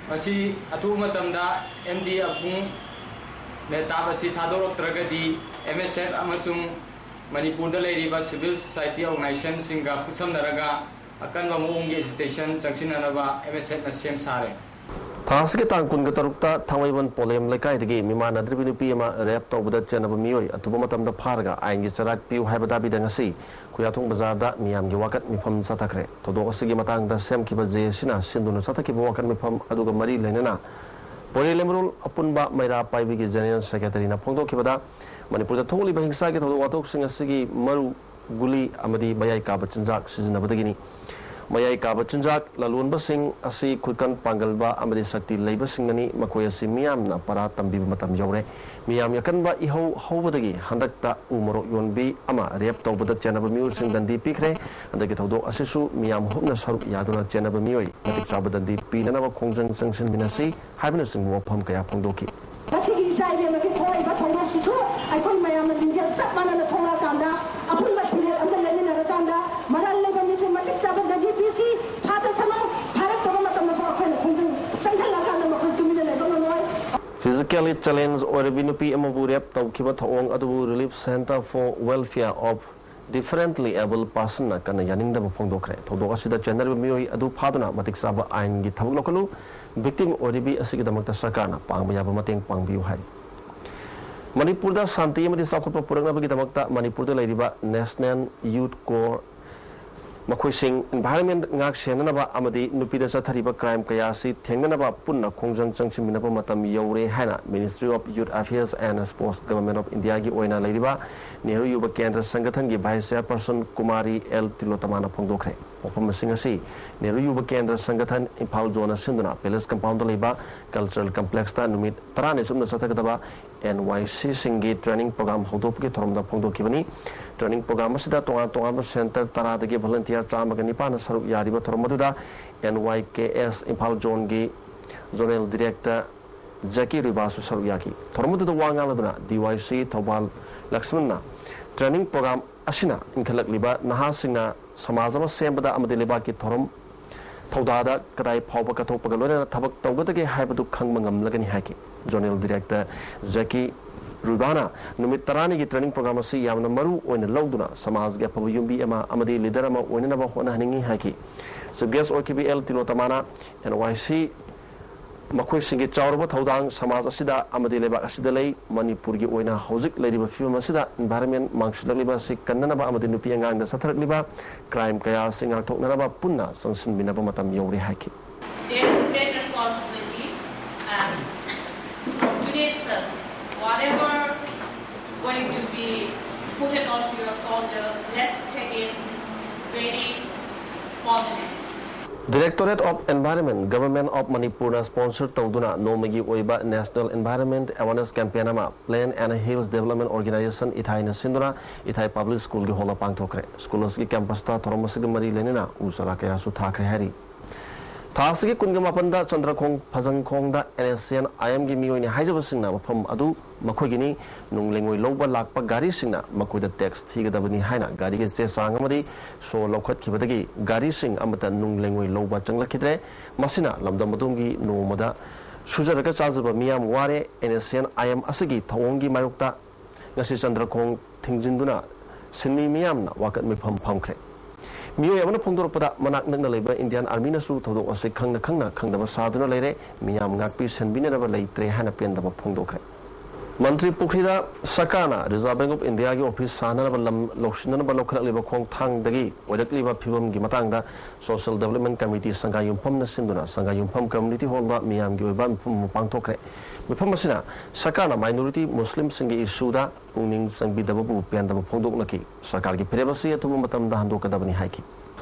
ꯃꯁꯤ ꯑꯊꯨꯕ ꯃꯇꯝꯗ ꯑꯦꯝ ꯗꯤ ꯑꯕꯨꯡ ꯃꯦꯍꯇꯥꯕ ꯑꯁꯤ ꯊꯥꯗꯣꯔꯛꯇ꯭ꯔꯒꯗꯤ ꯑꯦꯝ ꯑꯦꯁ ꯑꯦꯐ ꯑꯃꯁꯨꯡ ꯃꯅꯤꯄꯨꯔꯗ ꯂꯩꯔꯤꯕ civil society organizationꯁꯤꯡꯒ ꯈꯨꯠꯁꯝꯅꯔꯒ ꯑꯀꯟꯕ ꯃꯑꯣꯡꯒꯤ ꯑꯦꯖꯤꯇꯦꯁꯟ ꯆꯪꯁꯤꯟꯅꯅꯕ ꯑꯦꯝ ꯑꯦꯁ ꯑꯦꯐꯅ ꯁꯦꯝ ꯁꯥꯔꯦ꯫ ꯊꯥ ꯑꯁꯤꯒꯤ ꯇꯥꯡ ꯀꯨꯟꯒ ꯇꯔꯨꯛꯇ ꯊꯥꯡꯃꯩꯕꯟ ꯄꯣꯂꯦꯝ ꯂꯩꯀꯥꯏꯗꯒꯤ ꯃꯤꯃꯥꯟꯅꯗ꯭ꯔꯤꯕꯤ ꯅꯨꯄꯤ ꯑꯃ ꯔꯦꯞ ꯇꯧꯕꯗ ꯆꯦꯟꯅꯕ ꯃꯤꯑꯣꯏ ꯑꯊꯨꯕ ꯃꯇꯝꯗ ꯐꯥꯔꯒ ꯑꯥꯏꯟꯒꯤ ꯆꯩꯔꯥꯛ ꯄꯤꯌꯨ ꯍꯥꯏꯕ ꯗꯥꯕꯤꯗ ꯉꯁꯤ ꯈꯨꯌꯥꯊꯣꯡ ꯕꯖꯥꯔꯗ ꯃꯤꯌꯥꯝꯒꯤ ꯋꯥꯀꯠ ꯃꯤꯐꯝ ꯆꯠꯊꯈ꯭ꯔꯦ꯫ ꯊꯧꯗꯣꯛ ꯑꯁꯤꯒꯤ ꯃꯇꯥꯡꯗ ꯁꯦꯝꯈꯤꯕ ꯖꯦ ꯑꯦꯁꯤꯅ ꯁꯤꯟꯗꯨꯅ ꯆꯠꯊꯈꯤꯕ ꯋꯥꯀꯠ ꯃꯤꯐꯝ ꯑꯗꯨꯒ ꯃꯔꯤ ꯂꯩꯅꯅ ꯄꯣꯔꯦ ꯂꯦꯝꯔꯣꯜ ꯑꯄꯨꯟꯕ ꯃꯩꯔꯥ ꯄꯥꯏꯕꯤꯒꯤ ꯖꯦꯅꯔꯦꯜ ꯁꯦꯀ꯭ꯔꯦꯇꯔꯤꯅ ꯐꯣꯡꯗꯣꯛꯈꯤꯕꯗ, ꯃꯅꯤꯄꯨꯔꯗ ꯊꯣꯛꯂꯤꯕ ꯍꯤꯡꯁꯥꯒꯤ ꯊꯧꯗꯣꯛ ꯋꯥꯊꯣꯛꯁꯤꯡ ꯑꯁꯤꯒꯤ ꯃꯔꯨ ꯒꯨꯂꯤ ꯑꯃꯗꯤ ꯃꯌꯥꯏ ꯀꯥꯕ ꯆꯤꯟꯖꯥꯛ ꯁꯤꯖꯤꯟꯅꯕꯗꯒꯤꯅꯤ꯫ ꯃꯌꯥꯏ ꯀꯥꯕ ꯆꯤꯟꯖꯥꯛ ꯂꯂꯣꯟꯕꯁꯤꯡ ꯑꯁꯤ ꯈꯨꯠꯀꯟ ꯄꯥꯡꯒꯜꯕ ꯑꯃꯗꯤ ꯁꯛꯇꯤ ꯂꯩꯕꯁꯤꯡꯅꯅꯤ꯫ ꯃꯈꯣꯏ ꯑꯁꯤ ꯃꯤꯌꯥꯝꯅ ꯄꯔꯥ ꯇꯝꯕꯤꯕ ꯃꯇꯝ ꯌꯧꯔꯦ꯫ ꯃꯤꯌꯥꯝꯒꯤ ꯑꯀꯟꯕ ꯏꯍꯧ ꯍꯧꯕꯗꯒꯤ ꯍꯟꯗꯛꯇ ꯎ ꯃꯣꯔꯣꯛ ꯌꯣꯟꯕꯤ ꯑꯃ ꯔꯦꯞ ꯇꯧꯕꯗ ꯆꯦꯟꯅꯕ ꯃꯤꯑꯣꯏꯁꯤꯡ ꯗꯟꯗꯤ ꯄꯤꯈ꯭ꯔꯦ꯫ ꯍꯟꯗꯛꯀꯤ ꯊꯧꯗꯣꯛ ꯑꯁꯤꯁꯨ ꯃꯤꯌꯥꯝ ꯍꯨꯞꯅ ꯁꯔꯨꯛ ꯌꯥꯗꯨꯅ ꯆꯦꯟꯅꯕ ꯃꯤꯑꯣꯏ ꯃꯇꯤꯛ ꯆꯥꯕ ꯗꯟꯗꯤ ꯄꯤꯅꯅꯕ ꯈꯣꯡꯖꯪ ꯆꯪꯁꯤꯟꯃꯤꯟꯅꯁꯤ ꯍꯥꯏꯕꯅꯆꯤꯡꯕ ꯋꯥꯐꯝ ꯀꯌꯥ ꯐꯣꯡꯗꯣꯛꯈꯤ꯫ ꯉꯁꯤꯒꯤ ꯏꯆꯥ ꯏꯕꯦꯝꯃꯒꯤ ꯊꯣꯛꯂꯛꯏꯕ ꯊꯧꯗꯣꯛꯁꯤꯁꯨ ꯑꯩꯈꯣꯏ ꯃꯌꯥꯝꯅ ꯂꯤꯡꯖꯦꯜ ꯆꯞ ꯃꯥꯟꯅꯅ ꯊꯣꯛꯂꯛꯑꯀꯥꯟꯗ, ꯑꯄꯨꯟꯕ ꯐꯤꯔꯦꯞ ꯑꯃꯗ ꯂꯦꯞꯃꯤꯟꯅꯔꯀꯥꯟꯗ, ꯃꯔꯜ ꯂꯩꯕ ꯃꯤꯁꯦ ꯃꯇꯤꯛ ꯆꯥꯕ ꯗꯟꯗꯤ ꯄꯤꯁꯤ, ꯐꯥꯗꯁꯅꯨ, ꯐꯥꯔꯛꯇꯕ ꯃꯇꯝꯗꯁꯨ ꯑꯩꯈꯣꯏꯅ ꯈꯣꯡꯖꯪ ꯆꯪꯁꯤꯜꯂꯀꯥꯟꯗ ꯃꯈꯣꯏ ꯇꯨꯃꯤꯟꯅ ꯂꯩꯕ ꯉꯝꯂꯣꯏ꯫ Physically challenge ꯑꯣꯏꯔꯕꯤ ꯅꯨꯄꯤ ꯑꯃꯕꯨ ꯔꯦꯞ ꯇꯧꯈꯤꯕ ꯊꯧꯑꯣꯡ ꯑꯗꯨꯕꯨ Relief Centre for Welfare of Differently Abled Personꯅ ꯀꯟꯅ ꯌꯥꯅꯤꯡꯗꯕ ꯐꯣꯡꯗꯣꯛꯈ꯭ꯔꯦ꯫ ꯊꯧꯗꯣꯛ ꯑꯁꯤꯗ ꯆꯦꯟꯅꯔꯤꯕ ꯃꯤꯑꯣꯏ ꯑꯗꯨ ꯐꯥꯗꯨꯅ ꯃꯇꯤꯛ ꯆꯥꯕ ꯑꯥꯏꯟꯒꯤ ꯊꯕꯛ ꯂꯧꯈꯠꯂꯨ꯫ Victim ꯑꯣꯏꯔꯤꯕꯤ ꯑꯁꯤꯒꯤꯗꯃꯛꯇ ꯁꯔꯀꯥꯔꯅ ꯄꯥꯡꯕ ꯌꯥꯕ ꯃꯇꯦꯡ ꯄꯥꯡꯕꯤꯌꯨ ꯍꯥꯏ꯫ ꯃꯅꯤꯄꯨꯔꯗ ꯁꯥꯟꯇꯤ ꯑꯃꯗꯤ ꯆꯥꯎꯈꯠꯄ ꯄꯨꯔꯛꯅꯕꯒꯤꯗꯃꯛꯇ ꯃꯅꯤꯄꯨꯔꯗ ꯂꯩꯔꯤꯕ National Youth Corps ꯃꯈꯣꯏꯁꯤꯡ environment ꯉꯥꯛ ꯁꯦꯟꯅꯅꯕ ꯑꯃꯗꯤ ꯅꯨꯄꯤꯗ ꯆꯠꯊꯔꯤꯕ crime ꯀꯌꯥ ꯑꯁꯤ ꯊꯦꯡꯅꯅꯕ ꯄꯨꯟꯅ ꯈꯣꯡꯖꯪ ꯆꯪꯁꯤꯟꯃꯤꯟꯅꯕ ꯃꯇꯝ ꯌꯧꯔꯦ ꯍꯥꯏꯅ Ministry of Youth Affairs and Sports, Government of Indiaꯒꯤ ꯑꯣꯏꯅ ꯂꯩꯔꯤꯕ ꯅꯦꯍꯔꯨ ꯌꯨꯕ ꯀꯦꯟꯗ꯭ꯔ ꯁꯪꯒꯊꯟꯒꯤ Vice Chairperson ꯀꯨꯃꯥꯔꯤ ꯑꯦꯜ ꯇꯤꯂꯣꯇꯃꯥꯅ ꯐꯣꯡꯗꯣꯛꯈ꯭ꯔꯦ꯫ ꯋꯥꯐꯝꯁꯤꯡ ꯑꯁꯤ ꯅꯦꯍꯔꯨ ꯌꯨꯕ ꯀꯦꯟꯗ꯭ꯔ ꯁꯪꯒꯊꯟ ꯏꯝꯐꯥꯜ ꯖꯣꯟꯅ ꯁꯤꯟꯗꯨꯅ Palace Compoundꯗ ꯂꯩꯕ Cultural Complexꯇ ꯅꯨꯃꯤꯠ ꯇꯔꯥꯅꯤ ꯆꯨꯞꯅ ꯆꯠꯊꯒꯗꯕ NYCꯁꯤꯡꯒꯤ training program ꯍꯧꯗꯣꯛꯄꯒꯤ ꯊꯧꯔꯝꯗ ꯐꯣꯡꯗꯣꯛꯈꯤꯕꯅꯤ꯫ Training program ꯑꯁꯤꯗ ꯇꯣꯉꯥꯟ ꯇꯣꯉꯥꯟꯕ centre ꯇꯔꯥꯗꯒꯤ volunteer ꯆꯥꯝꯃꯒ ꯅꯤꯄꯥꯟꯅ ꯁꯔꯨꯛ ꯌꯥꯔꯤꯕ ꯊꯧꯔꯝ ꯑꯗꯨꯗ NYKS ꯏꯝꯐꯥꯜ ꯖꯣꯟꯒꯤ Zonal Director ꯖꯦꯀꯤ ꯔꯨꯏꯕꯥꯁꯨ ꯁꯔꯨꯛ ꯌꯥꯈꯤ꯫ ꯊꯧꯔꯝ ꯑꯗꯨꯗ ꯋꯥ ꯉꯥꯡꯂꯗꯨꯅ DYC ꯊꯧꯕꯥꯜ ꯂꯛꯁꯃꯟꯅ training program ꯑꯁꯤꯅ ꯏꯟꯈꯠꯂꯛꯂꯤꯕ ꯅꯍꯥꯁꯤꯡꯅ ꯁꯃꯥꯖ ꯑꯃ ꯁꯦꯝꯕꯗ ꯑꯃꯗꯤ ꯂꯩꯕꯥꯛꯀꯤ ꯊꯧꯔꯝ ꯊꯧꯗꯥꯗ ꯀꯗꯥꯏ ꯐꯥꯎꯕ ꯀꯠꯊꯣꯛꯄꯒ ꯂꯣꯏꯅꯅ ꯊꯕꯛ ꯇꯧꯒꯗꯒꯦ ꯍꯥꯏꯕꯗꯨ ꯈꯪꯕ ꯉꯝꯂꯒꯅꯤ ꯍꯥꯏꯈꯤ꯫ Zonal Director ꯖꯦꯀꯤ ꯔꯨꯏꯕꯥꯅ ꯅꯨꯃꯤꯠ ꯇꯔꯥꯅꯤꯒꯤ training program ꯑꯁꯤ ꯌꯥꯝꯅ ꯃꯔꯨ ꯑꯣꯏꯅ ꯂꯧꯗꯨꯅ ꯁꯃꯥꯖꯒꯤ ꯑꯐꯕ ꯌꯨꯝꯕꯤ ꯑꯃ ꯑꯃꯗꯤ leader ꯑꯃ ꯑꯣꯏꯅꯅꯕ ꯍꯣꯠꯅꯍꯟꯅꯤꯡꯏ ꯍꯥꯏꯈꯤ꯫ Chief Guest ꯑꯣꯏꯈꯤꯕ ꯑꯦꯜ ꯇꯤꯂꯣꯇꯃꯥꯅ NYC ꯃꯈꯣꯏꯁꯤꯡꯒꯤ ꯆꯥꯎꯔꯕ ꯊꯧꯗꯥꯡ ꯁꯃꯥꯖ ꯑꯁꯤꯗ ꯑꯃꯗꯤ ꯂꯩꯕꯥꯛ ꯑꯁꯤꯗ ꯂꯩ꯫ ꯃꯅꯤꯄꯨꯔꯒꯤ ꯑꯣꯏꯅ ꯍꯧꯖꯤꯛ ꯂꯩꯔꯤꯕ ꯐꯤꯕꯝ ꯑꯁꯤꯗ environment ꯃꯥꯡꯁꯤꯜꯂꯛꯂꯤꯕ ꯑꯁꯤ ꯀꯟꯅꯅꯕ ꯑꯃꯗꯤ ꯅꯨꯄꯤ ꯑꯉꯥꯡꯗ ꯆꯠꯊꯔꯛꯂꯤꯕ crime ꯀꯌꯥ ꯑꯁꯤ ꯉꯥꯛꯊꯣꯛꯅꯅꯕ ꯄꯨꯟꯅ ꯆꯪꯁꯤꯟꯃꯤꯟꯅꯕ ꯃꯇꯝ ꯌꯧꯔꯦ ꯍꯥꯏꯈꯤ꯫ There is a great responsibility, and from today itself, whatever going to be put it onto your shoulder, let's take it very positive. Directorate of Environment, Government of Manipurꯅ sponsor ꯇꯧꯗꯨꯅ ꯅꯣꯡꯃꯒꯤ ꯑꯣꯏꯕ National Environment Awareness Campaign ꯑꯃ Plain and Hills Development Organization ꯏꯊꯥꯏꯅ ꯁꯤꯟꯗꯨꯅ ꯏꯊꯥꯏ Public Schoolꯒꯤ hallꯗ ꯄꯥꯡꯊꯣꯛꯈ꯭ꯔꯦ꯫ School ꯑꯁꯤꯒꯤ campusꯇ ꯊꯧꯔꯝ ꯑꯁꯤꯒ ꯃꯔꯤ ꯂꯩꯅꯅ ꯎ ꯆꯥꯔꯥ ꯀꯌꯥꯁꯨ ꯊꯥꯈ꯭ꯔꯦ ꯍꯥꯏꯔꯤ꯫ ꯊꯥ ꯑꯁꯤꯒꯤ ꯀꯨꯟꯒ ꯃꯥꯄꯟꯗ ꯆꯟꯗ꯭ꯔꯈꯣꯡ ꯐꯖꯪꯈꯣꯡꯗ NSCN IMꯒꯤ ꯃꯤꯑꯣꯏꯅꯤ ꯍꯥꯏꯖꯕꯁꯤꯡꯅ ꯃꯐꯝ ꯑꯗꯨ ꯃꯈꯣꯏꯒꯤꯅꯤ, ꯅꯨꯡ ꯂꯩꯉꯣꯏ ꯂꯧꯕ ꯂꯥꯛꯄ ꯒꯥꯔꯤꯁꯤꯡꯅ ꯃꯈꯣꯏꯗ tax ꯊꯤꯒꯗꯕꯅꯤ ꯍꯥꯏꯅ ꯒꯥꯔꯤꯒꯤ ꯆꯦ ꯆꯥꯡ ꯑꯃꯗꯤ ꯁꯣ ꯂꯧꯈꯠꯈꯤꯕꯗꯒꯤ ꯒꯥꯔꯤꯁꯤꯡ ꯑꯃꯠꯇ ꯅꯨꯡ ꯂꯩꯉꯣꯏ ꯂꯧꯕ ꯆꯪꯂꯛꯈꯤꯗ꯭ꯔꯦ꯫ ꯃꯁꯤꯅ ꯂꯝꯗꯝ ꯑꯗꯣꯝꯒꯤ ꯅꯣꯡꯃꯗ ꯁꯨꯖꯔꯒ ꯆꯥꯖꯕ ꯃꯤꯌꯥꯝ ꯋꯥꯔꯦ꯫ NSCN IM ꯑꯁꯤꯒꯤ ꯊꯧꯑꯣꯡꯒꯤ ꯃꯥꯌꯣꯛꯇ ꯉꯁꯤ ꯆꯟꯗ꯭ꯔꯈꯣꯡ ꯊꯤꯡꯖꯤꯟꯗꯨꯅ ꯁꯤꯟꯃꯤ ꯃꯤꯌꯥꯝꯅ ꯋꯥꯀꯠ ꯃꯤꯐꯝ ꯐꯝꯈ꯭ꯔꯦ꯫ ꯃꯤꯑꯣꯏ ꯑꯃꯅ ꯐꯣꯡꯗꯣꯔꯛꯄꯗ, ꯃꯅꯥꯛ ꯅꯛꯅ ꯂꯩꯕ Indian Armyꯅꯁꯨ ꯊꯧꯗꯣꯛ ꯑꯁꯤ ꯈꯪꯅ ꯈꯪꯅ ꯈꯪꯗꯕ ꯁꯥꯗꯨꯅ ꯂꯩꯔꯦ, ꯃꯤꯌꯥꯝ ꯉꯥꯛꯄꯤ ꯁꯦꯟꯕꯤꯅꯅꯕ ꯂꯩꯇ꯭ꯔꯦ ꯍꯥꯏꯅ ꯄꯦꯟꯗꯕ ꯐꯣꯡꯗꯣꯛꯈ꯭ꯔꯦ꯫ ꯃꯟꯇ꯭ꯔꯤ ꯄꯨꯈ꯭ꯔꯤꯗ ꯁꯔꯀꯥꯔꯅ Reserve Bank of Indiaꯒꯤ office ꯁꯥꯅꯅꯕ ꯂꯝ ꯂꯧꯁꯤꯟꯅꯅꯕ ꯂꯧꯈꯠꯂꯛꯂꯤꯕ ꯈꯣꯡꯊꯥꯡꯗꯒꯤ ꯑꯣꯏꯔꯛꯂꯤꯕ ꯐꯤꯕꯝꯒꯤ ꯃꯇꯥꯡꯗ Social Development Committee ꯁꯪꯒꯥꯏꯌꯨꯝꯐꯝꯅ ꯁꯤꯟꯗꯨꯅ ꯁꯪꯒꯥꯏꯌꯨꯝꯐꯝ Community Hallꯗ ꯃꯤꯌꯥꯝꯒꯤ ꯑꯣꯏꯕ ꯃꯤꯐꯝ ꯑꯃ ꯄꯥꯡꯊꯣꯛꯈ꯭ꯔꯦ꯫ ꯃꯤꯐꯝ ꯑꯁꯤꯅ ꯁꯔꯀꯥꯔꯅ minority Muslimꯁꯤꯡꯒꯤ issueꯗ ꯄꯨꯛꯅꯤꯡ ꯆꯪꯕꯤꯗꯕꯕꯨ ꯄꯦꯟꯗꯕ ꯐꯣꯡꯗꯣꯛꯅꯈꯤ꯫ ꯁꯔꯀꯥꯔꯒꯤ ꯐꯤꯔꯦꯞ ꯑꯁꯤ ꯑꯊꯨꯕ ꯃꯇꯝꯗ ꯍꯟꯗꯣꯛꯀꯗꯕꯅꯤ ꯍꯥꯏꯈꯤ꯫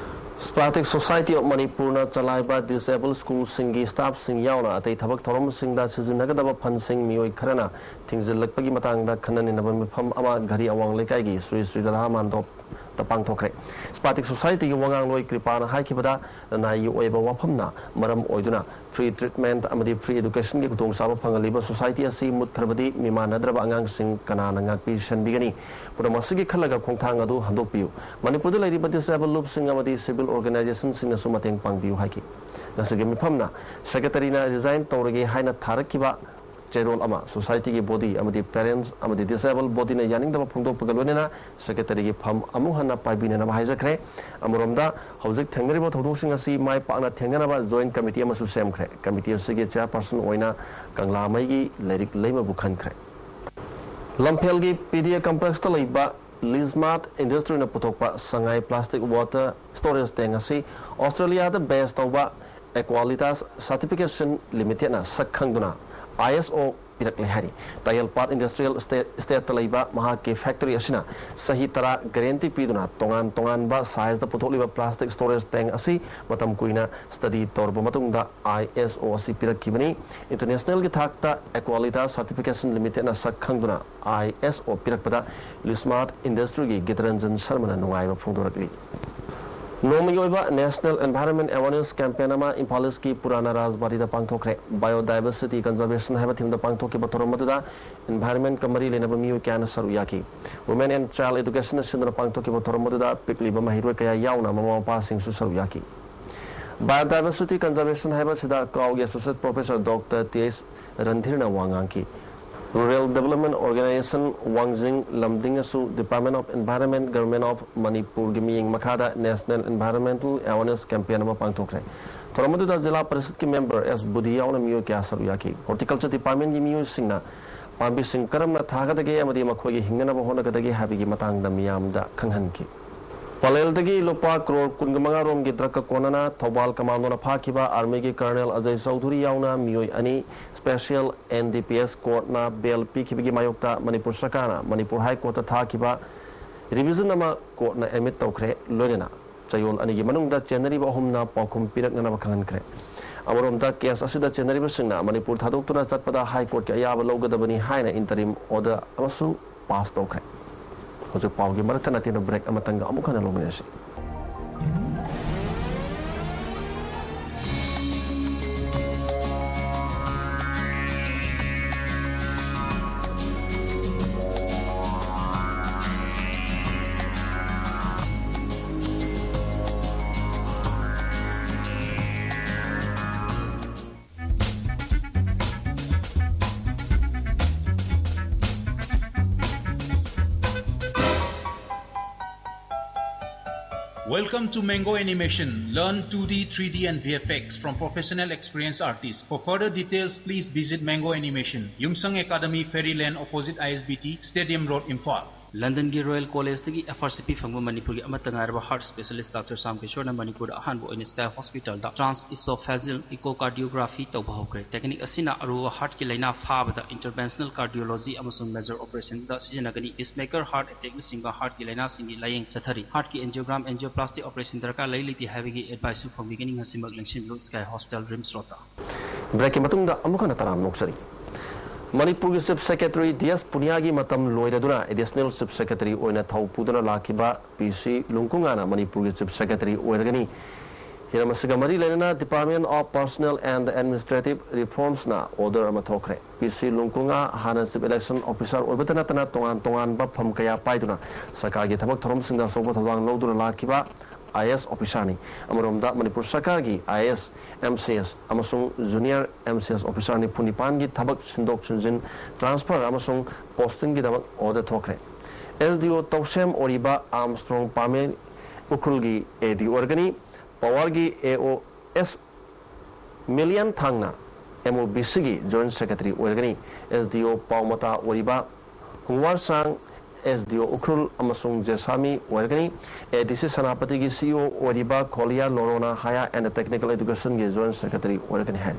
Spastic Society of Manipurꯅ ꯆꯂꯥꯏꯕ disabled schoolꯁꯤꯡꯒꯤ staffꯁꯤꯡ ꯌꯥꯎꯅ ꯑꯇꯩ ꯊꯕꯛ ꯊꯧꯔꯝꯁꯤꯡꯗ ꯁꯤꯖꯤꯟꯅꯒꯗꯕ fundꯁꯤꯡ ꯃꯤꯑꯣꯏ ꯈꯔꯅ ꯊꯤꯡꯖꯤꯜꯂꯛꯄꯒꯤ ꯃꯇꯥꯡꯗ ꯈꯟꯅ ꯅꯩꯅꯕ ꯃꯤꯐꯝ ꯑꯃ ꯘꯔꯤ ꯑꯋꯥꯡ ꯂꯩꯀꯥꯏꯒꯤ ꯁ꯭ꯔꯤ ꯁ꯭ꯔꯤ ꯔꯥꯙꯥ ꯃꯥꯟꯗꯣꯞꯇ ꯄꯥꯡꯊꯣꯛꯈ꯭ꯔꯦ꯫ Spastic Societyꯒꯤ ꯋꯥꯉꯥꯡꯂꯣꯏ ꯀ꯭ꯔꯤꯄꯥꯅ ꯍꯥꯏꯈꯤꯕꯗ, ꯂꯅꯥꯏꯒꯤ ꯑꯣꯏꯕ ꯋꯥꯐꯝꯅ ꯃꯔꯝ ꯑꯣꯏꯗꯨꯅ free treatment ꯑꯃꯗꯤ free educationꯒꯤ ꯈꯨꯗꯣꯡꯆꯥꯕ ꯐꯪꯍꯜꯂꯤꯕ society ꯑꯁꯤ ꯃꯨꯠꯈ꯭ꯔꯕꯗꯤ ꯃꯤꯃꯥꯟꯅꯗ꯭ꯔꯕ ꯑꯉꯥꯡꯁꯤꯡ ꯀꯅꯥꯅ ꯉꯥꯛꯄꯤ ꯁꯦꯟꯕꯤꯒꯅꯤ? ꯄꯨꯝꯅꯃꯛ ꯑꯁꯤꯒꯤ ꯈꯜꯂꯒ ꯈꯣꯡꯊꯥꯡ ꯑꯗꯨ ꯍꯟꯗꯣꯛꯄꯤꯌꯨ꯫ ꯃꯅꯤꯄꯨꯔꯗ ꯂꯩꯔꯤꯕ disabled ꯂꯨꯞꯁꯤꯡ ꯑꯃꯗꯤ civil organizationꯁꯤꯡꯅꯁꯨ ꯃꯇꯦꯡ ꯄꯥꯡꯕꯤꯌꯨ ꯍꯥꯏꯈꯤ꯫ ꯉꯁꯤꯒꯤ ꯃꯤꯐꯝꯅ Secretaryꯅ resign ꯇꯧꯔꯒꯦ ꯍꯥꯏꯅ ꯊꯥꯔꯛꯈꯤꯕ ꯆꯦꯔꯣꯜ ꯑꯃ societyꯒꯤ body ꯑꯃꯗꯤ parents ꯑꯃꯗꯤ disabled bodyꯅ ꯌꯥꯅꯤꯡꯗꯕ ꯐꯣꯡꯗꯣꯛꯄꯒ ꯂꯣꯏꯅꯅ Secretaryꯒꯤ ꯐꯝ ꯑꯃꯨꯛ ꯍꯟꯅ ꯄꯥꯏꯕꯤꯅꯅꯕ ꯍꯥꯏꯖꯈ꯭ꯔꯦ꯫ ꯑꯃꯔꯣꯝꯗ, ꯍꯧꯖꯤꯛ ꯊꯦꯡꯅꯔꯤꯕ ꯊꯧꯗꯣꯛꯁꯤꯡ ꯑꯁꯤ ꯃꯥꯏ ꯄꯥꯛꯅ ꯊꯦꯡꯅꯅꯕ joint committee ꯑꯃꯁꯨ ꯁꯦꯝꯈ꯭ꯔꯦ꯫ Committee ꯑꯁꯤꯒꯤ chairperson ꯑꯣꯏꯅ ꯀꯪꯂꯥꯃꯩꯒꯤ ꯂꯥꯏꯔꯤꯛ ꯂꯩꯃꯕꯨ ꯈꯟꯈ꯭ꯔꯦ꯫ ꯂꯝꯐꯦꯜꯒꯤ P D A complexꯇ ꯂꯩꯕ Lismart Industryꯅ ꯄꯨꯊꯣꯛꯄ ꯁꯉꯥꯏ plastic water storage tank ꯑꯁꯤ Australiaꯗ base ꯇꯧꯕ Aqualitas Certification Limitedꯅ ꯁꯛ ꯈꯪꯗꯨꯅ I S O ꯄꯤꯔꯛꯂꯦ ꯍꯥꯏꯔꯤ꯫ ꯇꯥꯌꯦꯜꯄꯥꯠ Industrial Estate, Estateꯇ ꯂꯩꯕ ꯃꯍꯥꯛꯀꯤ factory ꯑꯁꯤꯅ ꯆꯍꯤ ꯇꯔꯥ guarantee ꯄꯤꯗꯨꯅ ꯇꯣꯉꯥꯟ ꯇꯣꯉꯥꯟꯕ sizeꯗ ꯄꯨꯊꯣꯛꯂꯤꯕ plastic storage tank ꯑꯁꯤ ꯃꯇꯝ ꯀꯨꯏꯅ study ꯇꯧꯔꯕ ꯃꯇꯨꯡꯗ I S O ꯑꯁꯤ ꯄꯤꯔꯛꯈꯤꯕꯅꯤ꯫ Internationalꯒꯤ ꯊꯥꯛꯇ Aqualitas Certification Limitedꯅ ꯁꯛ ꯈꯪꯗꯨꯅ I S O ꯄꯤꯔꯛꯄꯗ Lismart Industryꯒꯤ ꯒꯤꯇꯔꯟꯖꯟ ꯁꯔꯃꯅ ꯅꯨꯡꯉꯥꯏꯕ ꯐꯣꯡꯗꯣꯔꯛꯂꯤ꯫ ꯅꯣꯡꯃꯒꯤ ꯑꯣꯏꯕ National Environment Awareness Campaign ꯑꯃ ꯏꯝꯐꯥꯜ ꯏꯁꯀꯤ ꯄꯨꯔꯥꯅꯥ ꯔꯥꯖꯕꯥꯔꯤꯗ ꯄꯥꯡꯊꯣꯛꯈ꯭ꯔꯦ꯫ Biodiversity Conservation ꯍꯥꯏꯕ themeꯗ ꯄꯥꯡꯊꯣꯛꯈꯤꯕ ꯊꯧꯔꯝ ꯑꯗꯨꯗ environmentꯀ ꯃꯔꯤ ꯂꯩꯅꯕ ꯃꯤꯑꯣꯏ ꯀꯌꯥꯅ ꯁꯔꯨꯛ ꯌꯥꯈꯤ꯫ Women and Child Educationꯅ ꯁꯤꯟꯗꯨꯅ ꯄꯥꯡꯊꯣꯛꯈꯤꯕ ꯊꯧꯔꯝ ꯑꯗꯨꯗ ꯄꯤꯛꯂꯤꯕ ꯃꯍꯩꯔꯣꯏ ꯀꯌꯥ ꯌꯥꯎꯅ ꯃꯃꯥ ꯃꯄꯥꯁꯤꯡꯁꯨ ꯁꯔꯨꯛ ꯌꯥꯈꯤ꯫ Biodiversity Conservation ꯍꯥꯏꯕꯁꯤꯗ ꯀꯥꯎꯒꯤ Associate Professor Doctor T H ꯔꯟꯙꯤꯔꯅ ꯋꯥ ꯉꯥꯡꯈꯤ꯫ Rural Development Organization ꯋꯥꯡꯖꯤꯡ ꯂꯝꯗꯤꯡꯅꯁꯨ Department of Environment, Government of ꯃꯅꯤꯄꯨꯔꯒꯤ ꯃꯤꯠꯌꯦꯡ ꯃꯈꯥꯗ National Environmental Awareness Campaign ꯑꯃ ꯄꯥꯡꯊꯣꯛꯈ꯭ꯔꯦ꯫ ꯊꯧꯔꯝ ꯑꯗꯨꯗ ꯖꯤꯂꯥ ꯄꯔꯤꯁꯠꯀꯤ member S ꯕꯨꯙꯤ ꯌꯥꯎꯅ ꯃꯤꯑꯣꯏ ꯀꯌꯥ ꯁꯔꯨꯛ ꯌꯥꯈꯤ꯫ Horticulture Departmentꯀꯤ ꯃꯤꯑꯣꯏꯁꯤꯡꯅ ꯄꯥꯝꯕꯤꯁꯤꯡ ꯀꯔꯝꯅ ꯊꯥꯒꯗꯒꯦ ꯑꯃꯗꯤ ꯃꯈꯣꯏꯒꯤ ꯍꯤꯡꯅꯅꯕ ꯍꯣꯠꯅꯒꯗꯒꯦ ꯍꯥꯏꯕꯒꯤ ꯃꯇꯥꯡꯗ ꯃꯤꯌꯥꯝꯗ ꯈꯪꯍꯟꯈꯤ꯫ ꯄꯂꯦꯜꯗꯒꯤ ꯂꯨꯄꯥ ꯀ꯭ꯔꯣꯔ ꯀꯨꯟꯒ ꯃꯉꯥ ꯔꯣꯝꯒꯤ ꯗ꯭ꯔꯒꯀ ꯀꯣꯟꯅꯅ ꯊꯧꯕꯥꯜ ꯀꯃꯥꯟꯗꯣꯅ ꯐꯥꯈꯤꯕ ꯑꯥꯔꯃꯤꯒꯤ ꯀꯔꯅꯦꯜ ꯑꯖꯌ ꯆꯧꯙꯨꯔꯤ ꯌꯥꯎꯅ ꯃꯤꯑꯣꯏ ꯑꯅꯤ special N D P S ꯀꯣꯔꯠꯅ ꯕꯦꯜ ꯄꯤꯈꯤꯕꯒꯤ ꯃꯥꯌꯣꯛꯇ ꯃꯅꯤꯄꯨꯔ ꯁꯔꯀꯥꯔꯅ ꯃꯅꯤꯄꯨꯔ ꯍꯥꯏ ꯀꯣꯔꯠꯇ ꯊꯥꯈꯤꯕ ꯔꯤꯚꯤꯖꯟ ꯑꯃ ꯀꯣꯔꯠꯅ ꯑꯦꯗꯃꯤꯠ ꯇꯧꯈ꯭ꯔꯦ꯫ ꯂꯣꯏꯅꯅ ꯆꯌꯣꯜ ꯑꯅꯤꯒꯤ ꯃꯅꯨꯡꯗ ꯆꯦꯟꯅꯔꯤꯕ ꯑꯍꯨꯝꯅ ꯄꯥꯎꯈꯨꯝ ꯄꯤꯔꯛꯅꯅꯕ ꯈꯪꯍꯟꯈ꯭ꯔꯦ꯫ ꯑꯃꯔꯣꯝꯗ, ꯀꯦꯁ ꯑꯁꯤꯗ ꯆꯦꯟꯅꯔꯤꯕꯁꯤꯡꯅ ꯃꯅꯤꯄꯨꯔ ꯊꯥꯗꯣꯛꯇꯨꯅ ꯆꯠꯄꯗ ꯍꯥꯏ ꯀꯣꯔꯠꯀꯤ ꯑꯌꯥꯕ ꯂꯧꯒꯗꯕꯅꯤ ꯍꯥꯏꯅ ꯏꯟꯇꯔꯤꯝ ꯑꯣꯔꯗꯔ ꯑꯃꯁꯨ ꯄꯥꯁ ꯇꯧꯈ꯭ꯔꯦ꯫ ꯍꯧꯖꯤꯛ ꯄꯥꯎꯒꯤ ꯃꯔꯛꯇ ꯅꯠꯇꯦꯅ ꯕ꯭ꯔꯦꯛ ꯑꯃꯇꯪꯒ ꯑꯃꯨꯛ ꯍꯟꯅ ꯂꯧꯃꯤꯟꯅꯁꯤ꯫ Welcome to Mango Animation. Learn two D, three D and V F X from professional experienced artists. For further details, please visit Mango Animation, Yumsang Academy, Fairyland, opposite I S B T, Stadium Road, Imphal. ꯂꯟꯗꯟꯒꯤ ꯔꯣꯌꯦꯜ ꯀꯣꯂꯦꯖꯇꯒꯤ F R C P ꯐꯪꯕ ꯃꯅꯤꯄꯨꯔꯒꯤ ꯑꯃꯠꯇ ꯉꯥꯏꯔꯕ ꯍꯥꯔꯠ ꯁ꯭ꯄꯦꯁꯤꯌꯦꯂꯤꯁ꯭ꯠ ꯗꯥꯛꯇꯔ ꯁ꯭ꯌꯥꯝ ꯀꯤꯁꯣꯔꯅ ꯃꯅꯤꯄꯨꯔꯗ ꯑꯍꯥꯟꯕ ꯑꯣꯏꯅ ꯁ꯭ꯀꯥꯏ ꯍꯣꯁꯄꯤꯇꯥꯜꯗ ꯇ꯭ꯔꯥꯟꯁ ꯏꯁꯣꯐꯦꯖꯤꯌꯦꯜ ꯏꯀꯣꯀꯥꯔꯗꯤꯌꯣꯒ꯭ꯔꯥꯐꯤ ꯇꯧꯕ ꯍꯧꯈ꯭ꯔꯦ꯫ ꯇꯦꯛꯅꯤꯛ ꯑꯁꯤꯅ ꯑꯔꯨꯕ ꯍꯥꯔꯠꯀꯤ ꯂꯥꯏꯅꯥ ꯐꯥꯕꯗ ꯏꯟꯇꯔꯚꯦꯟꯁꯅꯦꯜ ꯀꯥꯔꯗꯤꯌꯣꯂꯣꯖꯤ ꯑꯃꯁꯨꯡ ꯃꯦꯖꯔ ꯑꯣꯄꯔꯦꯁꯟꯗ ꯁꯤꯖꯤꯟꯅꯒꯅꯤ꯫ ꯄꯤꯁꯃꯦꯀꯔ, ꯍꯥꯔꯠ ꯑꯦꯇꯦꯛꯅꯆꯤꯡꯕ ꯍꯥꯔꯠꯀꯤ ꯂꯥꯏꯅꯥꯁꯤꯡꯒꯤ ꯂꯥꯌꯦꯡ ꯆꯠꯊꯔꯤ꯫ ꯍꯥꯔꯠꯀꯤ ꯑꯦꯟꯖꯤꯌꯣꯒ꯭ꯔꯥꯝ, ꯑꯦꯟꯖꯤꯌꯣꯄ꯭ꯂꯥꯁꯇꯤꯛ ꯑꯣꯄꯔꯦꯁꯟ ꯗꯔꯀꯥꯔ ꯂꯩ ꯂꯩꯇꯦ ꯍꯥꯏꯕꯒꯤ ꯑꯦꯗꯚꯥꯏꯁꯁꯨ ꯐꯪꯕꯤꯒꯅꯤ꯫ ꯉꯁꯤꯃꯛ ꯂꯦꯡꯁꯤꯟꯕꯤꯌꯨ ꯁ꯭ꯀꯥꯏ ꯍꯣꯁꯄꯤꯇꯥꯜ, ꯔꯤꯝꯁ ꯔꯣꯗꯇ꯫ ꯕ꯭ꯔꯦꯛꯀꯤ ꯃꯇꯨꯡꯗ ꯑꯃꯨꯛ ꯍꯟꯅ ꯇꯔꯥꯝꯅ ꯑꯣꯛꯆꯔꯤ꯫ ꯃꯅꯤꯄꯨꯔꯒꯤ ꯆꯤꯐ ꯁꯦꯀ꯭ꯔꯦꯇꯔꯤ ꯗꯤ ꯑꯦꯁ ꯄꯨꯅꯤꯌꯥꯒꯤ ꯃꯇꯝ ꯂꯣꯏꯔꯗꯨꯅ ꯑꯦꯗꯤꯁꯅꯦꯜ ꯆꯤꯐ ꯁꯦꯀ꯭ꯔꯦꯇꯔꯤ ꯑꯣꯏꯅ ꯊꯧ ꯄꯨꯗꯨꯅ ꯂꯥꯛꯈꯤꯕ ꯄꯤ ꯁꯤ ꯂꯨꯡꯀꯨꯉꯥꯅ ꯃꯅꯤꯄꯨꯔꯒꯤ ꯆꯤꯐ ꯁꯦꯀ꯭ꯔꯦꯇꯔꯤ ꯑꯣꯏꯔꯒꯅꯤ꯫ ꯍꯤꯔꯝ ꯑꯁꯤꯒ ꯃꯔꯤ ꯂꯩꯅꯅ Department of Personnel and Administrative Reformsꯅ ꯑꯣꯔꯗꯔ ꯑꯃ ꯊꯣꯛꯈ꯭ꯔꯦ꯫ ꯄꯤ ꯁꯤ ꯂꯨꯡꯀꯨꯉꯥ ꯍꯥꯟꯅ ꯆꯤꯐ ꯏꯂꯦꯛꯁꯟ ꯑꯣꯐꯤꯁꯥꯔ ꯑꯣꯏꯕꯇ ꯅꯠꯇꯅ ꯇꯣꯉꯥꯟ ꯇꯣꯉꯥꯟꯕ ꯐꯝ ꯀꯌꯥ ꯄꯥꯏꯗꯨꯅ ꯁꯔꯀꯥꯔꯒꯤ ꯊꯕꯛ ꯊꯧꯔꯝꯁꯤꯡꯗ ꯑꯆꯧꯕ ꯊꯧꯗꯥꯡ ꯂꯧꯗꯨꯅ ꯂꯥꯛꯈꯤꯕ ꯑꯥꯏ ꯑꯦ ꯑꯦꯁ ꯑꯣꯐꯤꯁꯥꯔꯅꯤ꯫ ꯑꯃꯔꯣꯝꯗ ꯃꯅꯤꯄꯨꯔ ꯁꯔꯀꯥꯔꯒꯤ I A S, M C S ꯑꯃꯁꯨꯡ junior M C S officer ꯅꯤꯐꯨ ꯅꯤꯄꯥꯟꯒꯤ ꯊꯕꯛ ꯁꯤꯟꯗꯣꯛ ꯁꯤꯟꯖꯤꯟ, ꯇ꯭ꯔꯥꯟꯁꯐꯔ ꯑꯃꯁꯨꯡ ꯄꯣꯁꯇꯤꯡꯒꯤꯗꯃꯛ ꯑꯣꯔꯗꯔ ꯊꯣꯛꯈ꯭ꯔꯦ꯫ ꯑꯦꯁ ꯗꯤ ꯑꯣ ꯇꯧꯁꯦꯝ ꯑꯣꯏꯔꯤꯕ ꯑꯥꯔꯝꯁꯇ꯭ꯔꯣꯡ ꯄꯥꯃꯦ ꯎꯈ꯭ꯔꯨꯜꯒꯤ ꯑꯦ ꯗꯤ ꯑꯣꯏꯔꯒꯅꯤ꯫ ꯄꯋꯥꯔꯒꯤ ꯑꯦ ꯑꯣ ꯑꯦꯁ ꯃꯤꯂꯤꯌꯟ ꯊꯥꯡꯅ MOBCꯒꯤ Joint Secretary ꯑꯣꯏꯔꯒꯅꯤ꯫ SDO ꯄꯥꯎꯃꯇꯥ ꯑꯣꯏꯔꯤꯕ ꯍꯨꯡꯋꯥꯔꯁꯥꯡ, SDO ꯎꯈ꯭ꯔꯨꯜ ꯑꯃꯁꯨꯡ ꯖꯦꯁꯥꯃꯤ ꯑꯣꯏꯔꯒꯅꯤ꯫ ADC ꯁꯦꯅꯥꯄꯇꯤꯒꯤ CEO ꯑꯣꯏꯔꯤꯕ ꯈꯣꯂꯤꯌꯥ ꯂꯣꯔꯣꯅ Higher and Technical Educationꯒꯤ Joint Secretary ꯑꯣꯏꯔꯒꯅꯤ ꯍꯥꯏꯔꯤ꯫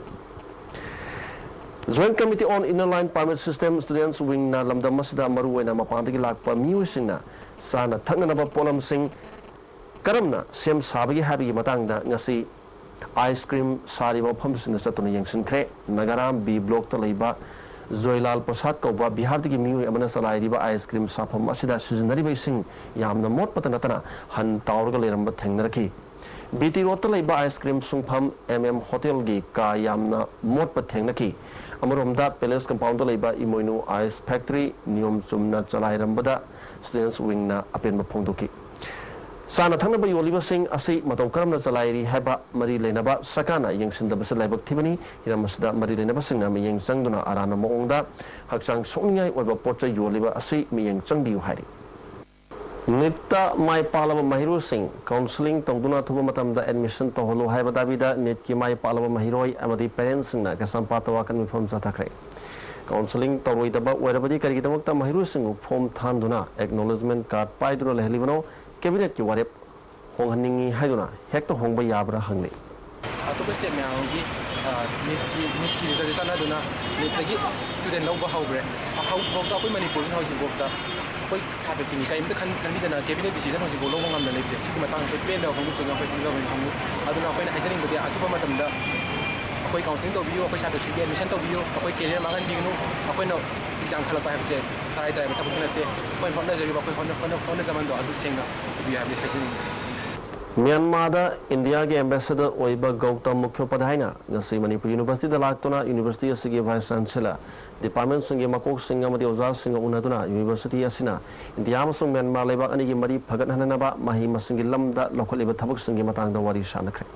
Joint Committee on Inner Line Permit System Students Wingꯅ ꯂꯝꯗꯝ ꯑꯁꯤꯗ ꯃꯔꯨꯑꯣꯏꯅ ꯃꯄꯥꯟꯗꯒꯤ ꯂꯥꯛꯄ ꯃꯤꯑꯣꯏꯁꯤꯡꯅ ꯆꯥꯅ ꯊꯛꯅꯅꯕ ꯄꯣꯠꯂꯝꯁꯤꯡ ꯀꯔꯝꯅ ꯁꯦꯝ ꯁꯥꯕꯒꯦ ꯍꯥꯏꯕꯒꯤ ꯃꯇꯥꯡꯗ ꯉꯁꯤ ꯑꯥꯏꯁ ꯀ꯭ꯔꯤꯝ ꯁꯥꯔꯤꯕ ꯃꯐꯝꯁꯤꯡꯗ ꯆꯠꯇꯨꯅ ꯌꯦꯡꯁꯤꯟꯈ꯭ꯔꯦ꯫ ꯅꯥꯒꯥꯔꯥꯝ B blockꯇ ꯂꯩꯕ ꯖꯣꯏꯂꯥꯜ ꯄ꯭ꯔꯁꯥꯗ ꯀꯧꯕ ꯕꯤꯍꯥꯔꯗꯒꯤ ꯃꯤꯑꯣꯏ ꯑꯃꯅ ꯆꯂꯥꯏꯔꯤꯕ ꯑꯥꯏꯁ ꯀ꯭ꯔꯤꯝ ꯁꯥꯐꯝ ꯑꯁꯤꯗ ꯁꯤꯖꯤꯟꯅꯔꯤꯕ ꯏꯁꯤꯡ ꯌꯥꯝꯅ ꯃꯣꯠꯄꯇ ꯅꯠꯇꯅ ꯍꯟ ꯇꯥꯎꯔꯒ ꯂꯩꯔꯝꯕ ꯊꯦꯡꯅꯔꯛꯈꯤ꯫ BT Roadꯇ ꯂꯩꯕ ꯑꯥꯏꯁ ꯀ꯭ꯔꯤꯝ ꯁꯨꯡꯐꯝ MM Hotelꯒꯤ ꯀꯥ ꯌꯥꯝꯅ ꯃꯣꯠꯄ ꯊꯦꯡꯅꯈꯤ꯫ ꯑꯃꯔꯣꯝꯗ Palace Compoundꯗ ꯂꯩꯕ ꯏꯃꯣꯏꯅꯨ ꯑꯥꯏꯁ ꯐꯦꯛꯇꯔꯤ ꯅꯤꯌꯣꯝ ꯆꯨꯝꯅ ꯆꯂꯥꯏꯔꯝꯕꯗ Students Wingꯅ ꯑꯄꯦꯟꯕ ꯐꯣꯡꯗꯣꯛꯈꯤ꯫ ꯆꯥꯅ ꯊꯛꯅꯕ ꯌꯣꯜꯂꯤꯕꯁꯤꯡ ꯑꯁꯤ ꯃꯇꯧ ꯀꯔꯝꯅ ꯆꯂꯥꯏꯔꯤ ꯍꯥꯏꯕ ꯃꯔꯤ ꯂꯩꯅꯕ ꯁꯔꯀꯥꯔꯅ ꯌꯦꯡꯁꯤꯟꯗꯕꯁꯤ ꯂꯥꯏꯕꯛ ꯊꯤꯕꯅꯤ꯫ ꯍꯤꯔꯝ ꯑꯁꯤꯗ ꯃꯔꯤ ꯂꯩꯅꯕꯁꯤꯡꯅ ꯃꯤꯠꯌꯦꯡ ꯆꯪꯗꯨꯅ ꯑꯔꯥꯟꯕ ꯃꯑꯣꯡꯗ ꯍꯛꯆꯥꯡ ꯁꯣꯛꯅꯤꯡꯉꯥꯏ ꯑꯣꯏꯕ ꯄꯣꯠ ꯆꯩ ꯌꯣꯜꯂꯤꯕ ꯑꯁꯤ ꯃꯤꯠꯌꯦꯡ ꯆꯪꯕꯤꯌꯨ ꯍꯥꯏꯔꯤ꯫ NEETꯇ ꯃꯥꯏ ꯄꯥꯛꯂꯕ ꯃꯍꯩꯔꯣꯏꯁꯤꯡ counselling ꯇꯧꯗꯨꯅ ꯑꯊꯨꯕ ꯃꯇꯝꯗ admission ꯇꯧꯍꯜꯂꯨ ꯍꯥꯏꯕ ꯗꯥꯕꯤꯗ NEETꯀꯤ ꯃꯥꯏ ꯄꯥꯛꯂꯕ ꯃꯍꯩꯔꯣꯏ ꯑꯃꯗꯤ parentsꯁꯤꯡꯅ ꯀꯩꯁꯥꯝꯄꯥꯠꯇ ꯋꯥꯀꯠ ꯃꯤꯐꯝ ꯆꯠꯊꯈ꯭ꯔꯦ꯫ Counselling ꯇꯧꯔꯣꯏꯗꯕ ꯑꯣꯏꯔꯕꯗꯤ ꯀꯔꯤꯒꯤꯗꯃꯛꯇ ꯃꯍꯩꯔꯣꯏꯁꯤꯡꯕꯨ form ꯊꯥꯍꯟꯗꯨꯅ acknowledgement card ꯄꯥꯏꯗꯨꯅ ꯂꯩꯍꯜꯂꯤꯕꯅꯣ? Cabinetꯀꯤ ꯋꯥꯔꯦꯞ ꯍꯣꯡꯍꯟꯅꯤꯡꯏ ꯍꯥꯏꯗꯨꯅ ꯍꯦꯛꯇ ꯍꯣꯡꯕ ꯌꯥꯕ꯭ꯔꯥ ꯍꯪꯂꯤ꯫ ꯑꯇꯣꯞꯄ state ꯃꯌꯥꯝꯒꯤ, ꯑ, NEETꯀꯤ, NEETꯀꯤ result ꯆꯥꯟꯅꯗꯨꯅ NEETꯇꯒꯤ student ꯂꯧꯕ ꯍꯧꯈ꯭ꯔꯦ꯫ ꯍꯧꯖꯤꯛꯐꯥꯎꯗ ꯑꯩꯈꯣꯏ ꯃꯅꯤꯄꯨꯔꯁꯤꯅ ꯍꯧꯖꯤꯛꯐꯥꯎꯗ ꯑꯩꯈꯣꯏ ꯁꯥꯇ꯭ꯔꯁꯤꯡꯒꯤ ꯀꯔꯤꯝꯇ ꯈꯟ-, ꯈꯟꯕꯤꯗꯅ cabinet decision ꯍꯧꯖꯤꯛꯐꯥꯎ ꯂꯧꯕ ꯉꯝꯗꯅ ꯂꯩꯕꯁꯦ, ꯁꯤꯒꯤ ꯃꯇꯥꯡꯗ ꯑꯩꯈꯣꯏ ꯄꯦꯟꯗꯕ ꯐꯣꯡꯗꯣꯛꯆꯗꯨꯅ ꯑꯩꯈꯣꯏ ꯈꯪꯖꯕꯅꯤ ꯈꯪꯉꯨ꯫ ꯑꯗꯨꯅ ꯑꯩꯈꯣꯏꯅ ꯍꯥꯏꯖꯅꯤꯡꯕꯗꯤ ꯑꯊꯨꯕ ꯃꯇꯝꯗ ꯑꯩꯈꯣꯏ counselling ꯇꯧꯕꯤꯌꯨ, ꯑꯩꯈꯣꯏ ꯁꯥꯇ꯭ꯔꯁꯤꯡꯒꯤ admission ꯇꯧꯕꯤꯌꯨ, ꯑꯩꯈꯣꯏ career ꯃꯥꯡꯍꯟꯕꯤꯒꯅꯨ꯫ ꯑꯩꯈꯣꯏꯅ exam ꯈꯜꯂꯛꯄ ꯍꯥꯏꯕꯁꯦ ꯇꯔꯥꯏ ꯇꯔꯥꯏꯕ ꯊꯕꯛꯇꯤ ꯅꯠꯇꯦ꯫ ꯑꯩꯈꯣꯏꯅ ꯍꯣꯠꯅꯖꯔꯤꯕ ꯑꯩꯈꯣꯏ ꯍꯣꯠꯅ-, ꯍꯣꯠꯅ-, ꯍꯣꯠꯅꯖꯃꯟꯗꯣ ꯑꯗꯨ ꯁꯦꯡꯅ ꯎꯕꯤꯌꯨ ꯍꯥꯏꯕꯗꯤ ꯍꯥꯏꯖꯅꯤꯡꯉꯤ꯫ ꯃ꯭ꯌꯥꯟꯃꯥꯔꯗ ꯏꯟꯗꯤꯌꯥꯒꯤ ambassador ꯑꯣꯏꯕ ꯒꯧꯇꯝ ꯃꯨꯈ꯭ꯌꯣꯄꯥꯙ꯭ꯌꯥꯏꯅ ꯉꯁꯤ ꯃꯅꯤꯄꯨꯔ universityꯗ ꯂꯥꯛꯇꯨꯅ university ꯑꯁꯤꯒꯤ vice chancellor, departmentꯁꯤꯡꯒꯤ ꯃꯀꯣꯛꯁꯤꯡ ꯑꯃꯗꯤ ꯑꯣꯖꯥꯁꯤꯡꯒ ꯎꯅꯗꯨꯅ university ꯑꯁꯤꯅ ꯏꯟꯗꯤꯌꯥ ꯑꯃꯁꯨꯡ ꯃ꯭ꯌꯥꯟꯃꯥꯔ ꯂꯩꯕꯥꯛ ꯑꯅꯤꯒꯤ ꯃꯔꯤ ꯐꯒꯠꯍꯟꯅꯅꯕ ꯃꯍꯩ ꯃꯁꯤꯡꯒꯤ ꯂꯝꯗ ꯂꯧꯈꯠꯂꯤꯕ ꯊꯕꯛꯁꯤꯡꯒꯤ ꯃꯇꯥꯡꯗ ꯋꯥꯔꯤ ꯁꯥꯅꯈ꯭ꯔꯦ꯫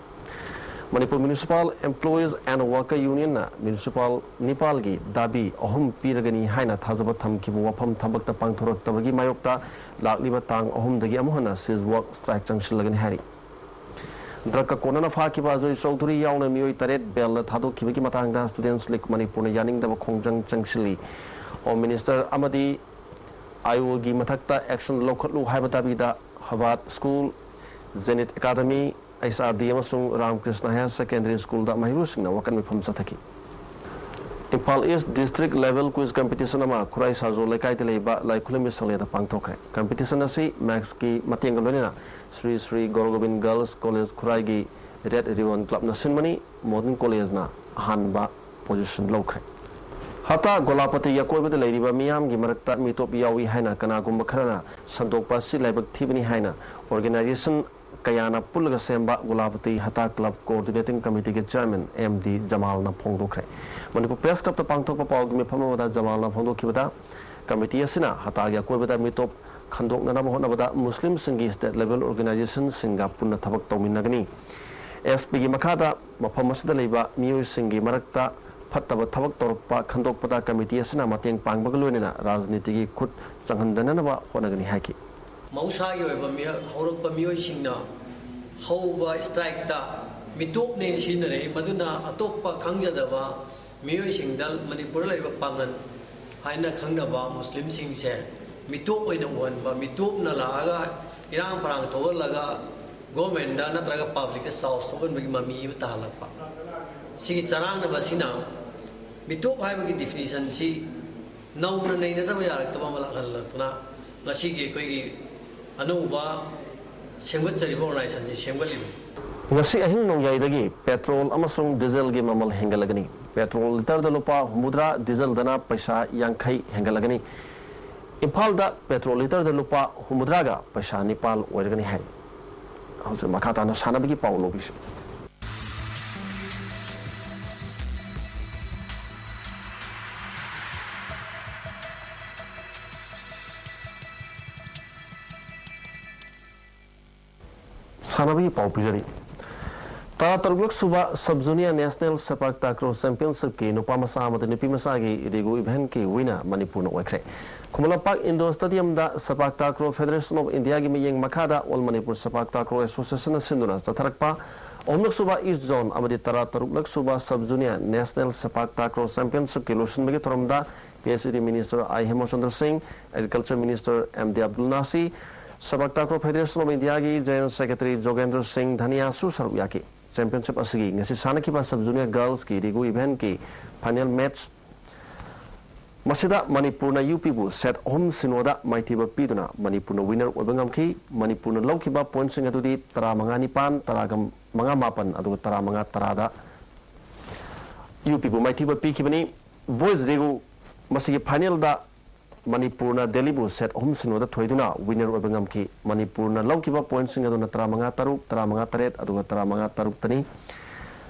Manipur Municipal Employees and Worker Unionꯅ municipal ꯅꯤꯄꯥꯜꯒꯤ ꯗꯥꯕꯤ ꯑꯍꯨꯝ ꯄꯤꯔꯒꯅꯤ ꯍꯥꯏꯅ ꯊꯥꯖꯕ ꯊꯝꯈꯤꯕ ꯋꯥꯐꯝ ꯊꯕꯛꯇ ꯄꯥꯡꯊꯣꯔꯛꯇꯕꯒꯤ ꯃꯥꯌꯣꯛꯇ ꯂꯥꯛꯂꯤꯕ ꯇꯥꯡ ꯑꯍꯨꯝꯗꯒꯤ ꯑꯃꯨꯛ ꯍꯟꯅ cease work strike ꯆꯪꯁꯤꯜꯂꯒꯅꯤ ꯍꯥꯏꯔꯤ꯫ ꯗ꯭ꯔꯒꯀ ꯀꯣꯟꯅꯅ ꯐꯥꯈꯤꯕ ꯑꯖꯣꯏ ꯆꯧꯙꯨꯔꯤ ꯌꯥꯎꯅ ꯃꯤꯑꯣꯏ ꯇꯔꯦꯠ ꯕꯦꯜꯗ ꯊꯥꯗꯣꯛꯈꯤꯕꯒꯤ ꯃꯇꯥꯡꯗ Students League ꯃꯅꯤꯄꯨꯔꯅ ꯌꯥꯅꯤꯡꯗꯕ ꯈꯣꯡꯖꯪ ꯆꯪꯁꯤꯜꯂꯤ꯫ ꯍꯣꯝ ꯃꯤꯅꯤꯁꯇꯔ ꯑꯃꯗꯤ ꯑꯥꯏ ꯑꯣꯒꯤ ꯃꯊꯛꯇ action ꯂꯧꯈꯠꯂꯨ ꯍꯥꯏꯕ ꯗꯥꯕꯤꯗ Habat school, Zenith academy, H R D ꯑꯃꯁꯨꯡ ꯔꯥꯝꯀ꯭ꯔꯤꯁꯅ ꯍꯥꯌꯔ ꯁꯦꯀꯦꯟꯗꯔꯤ ꯁ꯭ꯀꯨꯜꯗ ꯃꯍꯩꯔꯣꯏꯁꯤꯡꯅ ꯋꯥꯀꯠ ꯃꯤꯐꯝ ꯆꯠꯊꯈꯤ꯫ Imphal east district level quiz competition ꯑꯃ ꯈꯨꯔꯥꯏ ꯁꯥꯖꯣ ꯂꯩꯀꯥꯏꯗ ꯂꯩꯕ ꯂꯥꯏꯈꯨꯂꯦꯝꯕꯤ ꯁꯪꯂꯦꯟꯗ ꯄꯥꯡꯊꯣꯛꯈ꯭ꯔꯦ꯫ ꯀꯝꯄꯤꯇꯤꯁꯟ ꯑꯁꯤ ꯃꯦꯛꯁꯀꯤ ꯃꯇꯦꯡꯒ ꯂꯣꯏꯅꯅ ꯁ꯭ꯔꯤ ꯁ꯭ꯔꯤ ꯒꯣꯔꯣꯒꯣꯕꯤꯟ ꯒꯔꯜꯁ ꯀꯣꯂꯦꯖ ꯈꯨꯔꯥꯏꯒꯤ ꯔꯦꯗ ꯔꯤꯕꯟ ꯀ꯭ꯂꯕꯅ ꯁꯤꯟꯕꯅꯤ꯫ ꯃꯣꯗꯔꯟ ꯀꯣꯂꯦꯖꯅ ꯑꯍꯥꯟꯕ ꯄꯣꯖꯤꯁꯟ ꯂꯧꯈ꯭ꯔꯦ꯫ ꯍꯇꯥ ꯒꯣꯂꯥꯄꯇꯤꯒꯤ ꯑꯀꯣꯏꯕꯗ ꯂꯩꯔꯤꯕ ꯃꯤꯌꯥꯝꯒꯤ ꯃꯔꯛꯇ ꯃꯤꯇꯣꯞ ꯌꯥꯎꯏ ꯍꯥꯏꯅ ꯀꯅꯥꯒꯨꯝꯕ ꯈꯔꯅ ꯁꯟꯗꯣꯛꯄ ꯑꯁꯤ ꯂꯥꯏꯕꯛ ꯊꯤꯕꯅꯤ ꯍꯥꯏꯅ ꯑꯣꯔꯒꯅꯥꯏꯖꯦꯁꯟ ꯀꯌꯥꯅ ꯄꯨꯜꯂꯒ ꯁꯦꯝꯕ Golapati Hatta club coordinating committee chairman M D ꯖꯃꯥꯜꯅ ꯐꯣꯡꯗꯣꯛꯈ꯭ꯔꯦ꯫ ꯃꯅꯤꯄꯨꯔ ꯄ꯭ꯔꯦꯁ ꯀ꯭ꯂꯕꯇ ꯄꯥꯡꯊꯣꯛꯄ ꯄꯥꯎꯒꯤ ꯃꯤꯐꯝ ꯑꯃꯗ ꯖꯃꯥꯜꯅ ꯐꯣꯡꯗꯣꯛꯈꯤꯕꯗ, ꯀꯃꯤꯇꯤ ꯑꯁꯤꯅ ꯍꯇꯥꯒꯤ ꯑꯀꯣꯏꯕꯗ ꯃꯤꯇꯣꯞ ꯈꯟꯗꯣꯛꯅꯅꯕ ꯍꯣꯠꯅꯕꯗ ꯃꯨꯁꯂꯤꯝꯁꯤꯡꯒꯤ ꯁ꯭ꯇꯦꯠ ꯂꯦꯚꯦꯜ ꯑꯣꯔꯒꯅꯥꯏꯖꯦꯁꯟꯁꯤꯡꯒ ꯄꯨꯟꯅ ꯊꯕꯛ ꯇꯧꯃꯤꯟꯅꯒꯅꯤ꯫ ꯑꯦꯁ ꯄꯤꯒꯤ ꯃꯈꯥꯗ ꯃꯐꯝ ꯑꯁꯤꯗ ꯂꯩꯕ ꯃꯤꯑꯣꯏꯁꯤꯡꯒꯤ ꯃꯔꯛꯇ ꯐꯠꯇꯕ ꯊꯕꯛ ꯇꯧꯔꯛꯄ ꯈꯟꯗꯣꯛꯄꯗ ꯀꯃꯤꯇꯤ ꯑꯁꯤꯅ ꯃꯇꯦꯡ ꯄꯥꯡꯕꯒ ꯂꯣꯏꯅꯅ ꯔꯥꯖꯅꯤꯇꯤꯒꯤ ꯈꯨꯠ ꯆꯪꯍꯟꯗꯅꯅꯕ ꯍꯣꯠꯅꯒꯅꯤ ꯍꯥꯏꯈꯤ꯫ ꯃꯍꯧꯁꯥꯒꯤ ꯑꯣꯏꯕ ꯃꯤꯑꯣ-, ꯍꯧꯔꯛꯄ ꯃꯤꯑꯣꯏꯁꯤꯡꯅ ꯍꯧꯕ ꯁ꯭ꯇ꯭ꯔꯥꯏꯛꯇ ꯃꯤꯇꯣꯞꯅꯦꯅ ꯁꯤꯖꯤꯟꯅꯔꯛꯏ꯫ ꯃꯗꯨꯅ ꯑꯇꯣꯞꯄ ꯈꯪꯖꯗꯕ ꯃꯤꯑꯣꯏꯁꯤꯡꯗ, ꯃꯅꯤꯄꯨꯔꯗ ꯂꯩꯔꯤꯕ ꯄꯥꯡꯒꯜ ꯍꯥꯏꯅ ꯈꯪꯅꯕ ꯃꯨꯁꯂꯤꯝꯁꯤꯡꯁꯦ ꯃꯤꯇꯣꯞ ꯑꯣꯏꯅ ꯎꯍꯟꯕ, ꯃꯤꯇꯣꯞꯅ ꯂꯥꯛꯑꯒ ꯏꯔꯥꯡ ꯐꯔꯥꯡ ꯊꯣꯛꯍꯜꯂꯒ ꯒꯣꯔꯃꯦꯟꯗ ꯅꯠꯇ꯭ꯔꯒ ꯄꯕ꯭ꯂꯤꯛꯇ ꯆꯥꯎ ꯊꯣꯛꯍꯟꯕꯒꯤ ꯃꯃꯤ ꯑꯃ ꯇꯥꯍꯜꯂꯛꯄ꯫ ꯁꯤꯒꯤ ꯆꯔꯥꯡꯅꯕ ꯑꯁꯤꯅ ꯃꯤꯇꯣꯞ ꯍꯥꯏꯕꯒꯤ ꯗꯤꯐꯤꯅꯤꯁꯟꯁꯤ ꯅꯧꯅ ꯅꯩꯅꯗꯕ ꯌꯥꯔꯛꯇꯕ ꯑꯃ ꯂꯥꯛꯍꯜꯂꯛꯇꯨꯅ ꯉꯁꯤꯒꯤ ꯑꯩꯈꯣꯏꯒꯤ ꯑꯅꯧꯕ ꯁꯦꯝꯒꯠꯆꯔꯤꯕ ꯑꯣꯔꯒꯅꯥꯏꯖꯦꯁꯟꯁꯤ ꯁꯦꯝꯒꯠꯂꯤꯕꯅꯤ꯫ ꯉꯁꯤ ꯑꯍꯤꯡ ꯅꯣꯡꯌꯥꯏꯗꯒꯤ ꯄꯦꯇ꯭ꯔꯣꯜ ꯑꯃꯁꯨꯡ ꯗꯤꯖꯜꯒꯤ ꯃꯃꯜ ꯍꯦꯟꯒꯠꯂꯒꯅꯤ꯫ ꯄꯦꯇ꯭ꯔꯣꯜ ꯂꯤꯇꯔꯗ ꯂꯨꯄꯥ ꯍꯨꯝꯐꯨꯇꯔꯥ, ꯗꯤꯖꯜꯗꯅ ꯄꯩꯁꯥ ꯌꯥꯡꯈꯩ ꯍꯦꯟꯒꯠꯂꯒꯅꯤ꯫ ꯏꯝꯐꯥꯜꯗ ꯄꯦꯇ꯭ꯔꯣꯜ ꯂꯤꯇꯔꯗ ꯂꯨꯄꯥ ꯍꯨꯝꯐꯨꯇꯔꯥꯒ ꯄꯩꯁꯥ ꯅꯤꯄꯥꯜ ꯑꯣꯏꯔꯒꯅꯤ ꯍꯥꯏ꯫ ꯍꯧꯖꯤꯛ ꯃꯈꯥ ꯇꯥꯅ ꯁꯥꯟꯅꯕꯒꯤ ꯄꯥꯎ ꯂꯧꯕꯤꯁꯤ꯫ ꯁꯥꯟꯅꯕꯒꯤ ꯄꯥꯎ ꯄꯤꯖꯔꯤ꯫ ꯇꯔꯥ ꯇꯔꯨꯛꯂꯛ ꯁꯨꯕ sub junior national sepak takraw ꯆꯦꯝꯄꯤꯌꯟꯁꯤꯞꯀꯤ ꯅꯨꯄꯥ ꯃꯆꯥ ꯑꯃꯗꯤ ꯅꯨꯄꯤ ꯃꯆꯥꯒꯤ ꯏꯔꯤꯒꯨ ꯏꯚꯦꯟꯠꯀꯤ ꯋꯤꯅꯔ ꯃꯅꯤꯄꯨꯔꯅ ꯑꯣꯏꯈ꯭ꯔꯦ꯫ Khuman Lampak Indore ꯁ꯭ꯇꯦꯗꯤꯌꯝꯗ ꯁꯦꯄꯥꯛ takraw federation of ꯏꯟꯗꯤꯌꯥꯒꯤ ꯃꯤꯠꯌꯦꯡ ꯃꯈꯥꯗ ꯑꯣꯜ ꯃꯅꯤꯄꯨꯔ ꯁꯦꯄꯥꯛ ꯇꯥꯀ꯭ꯔꯣ ꯑꯦꯁꯣꯁꯤꯌꯦꯁꯟꯅ ꯁꯤꯟꯗꯨꯅ ꯆꯠꯊꯔꯛꯄ ꯑꯍꯨꯝꯂꯛ ꯁꯨꯕ ꯏꯁ ꯖꯣꯟ ꯑꯃꯗꯤ ꯇꯔꯥ ꯇꯔꯨꯛꯂꯛ ꯁꯨꯕ sub junior national sepak takraw ꯆꯦꯝꯄꯤꯌꯟꯁꯤꯞꯀꯤ ꯂꯣꯏꯁꯤꯟꯕꯒꯤ ꯊꯧꯔꯝꯗ P H E D minister I Hemchandra Singh, agriculture minister M D Abdul Nasir, sepak takraw federation of ꯏꯟꯗꯤꯌꯥꯒꯤ ꯖꯦꯅꯔꯦꯜ ꯁꯦꯀ꯭ꯔꯦꯇꯔꯤ ꯖꯣꯒꯦꯟꯗ꯭ꯔ ꯁꯤꯡ ꯙꯅꯤꯌꯥꯁꯨ ꯁꯔꯨꯛ ꯌꯥꯈꯤ꯫ ꯆꯦꯝꯄꯤꯌꯟꯁꯤꯞ ꯑꯁꯤꯒꯤ ꯉꯁꯤ ꯁꯥꯟꯅꯈꯤꯕ ꯁꯕ ꯖꯨꯅꯤꯌꯔ ꯒꯔꯜꯁꯀꯤ ꯔꯤꯒꯨ ꯏꯚꯦꯟꯠꯀꯤ ꯐꯥꯏꯅꯦꯜ ꯃꯦꯠꯆ ꯃꯁꯤꯗ ꯃꯅꯤꯄꯨꯔꯅ ꯌꯨ ꯄꯤꯕꯨ ꯁꯦꯠ ꯑꯍꯨꯝ ꯁꯤꯅꯣꯗ ꯃꯥꯏꯊꯤꯕ ꯄꯤꯗꯨꯅ ꯃꯅꯤꯄꯨꯔꯅ ꯋꯤꯅꯔ ꯑꯣꯏꯕ ꯉꯝꯈꯤ꯫ ꯃꯅꯤꯄꯨꯔꯅ ꯂꯧꯈꯤꯕ ꯄꯣꯏꯟꯠꯁꯤꯡ ꯑꯗꯨꯗꯤ ꯇꯔꯥꯃꯉꯥ ꯅꯤꯄꯥꯟ, ꯇꯔꯥꯃꯉꯥ ꯃꯥꯄꯟ, ꯑꯗꯨꯒ ꯇꯔꯥꯃꯉꯥ ꯇꯔꯥꯗ ꯌꯨ ꯄꯤꯕꯨ ꯃꯥꯏꯊꯤꯕ ꯄꯤꯈꯤꯕꯅꯤ꯫ ꯕꯣꯏꯁ ꯔꯤꯒꯨ ꯃꯁꯤꯒꯤ ꯐꯥꯏꯅꯦꯜꯗ ꯃꯅꯤꯄꯨꯔꯅ ꯗꯦꯜꯂꯤꯕꯨ ꯁꯦꯠ ꯑꯍꯨꯝ ꯁꯤꯅꯣꯗ ꯊꯣꯏꯗꯨꯅ ꯋꯤꯅꯔ ꯑꯣꯏꯕ ꯉꯝꯈꯤ꯫ ꯃꯅꯤꯄꯨꯔꯅ ꯂꯧꯈꯤꯕ ꯄꯣꯏꯟꯠꯁꯤꯡ ꯑꯗꯨꯅ ꯇꯔꯥꯃꯉꯥ ꯇꯔꯨꯛ, ꯇꯔꯥꯃꯉꯥ ꯇꯔꯦꯠ, ꯑꯗꯨꯒ ꯇꯔꯥꯃꯉꯥ ꯇꯔꯨꯛꯇꯅꯤ꯫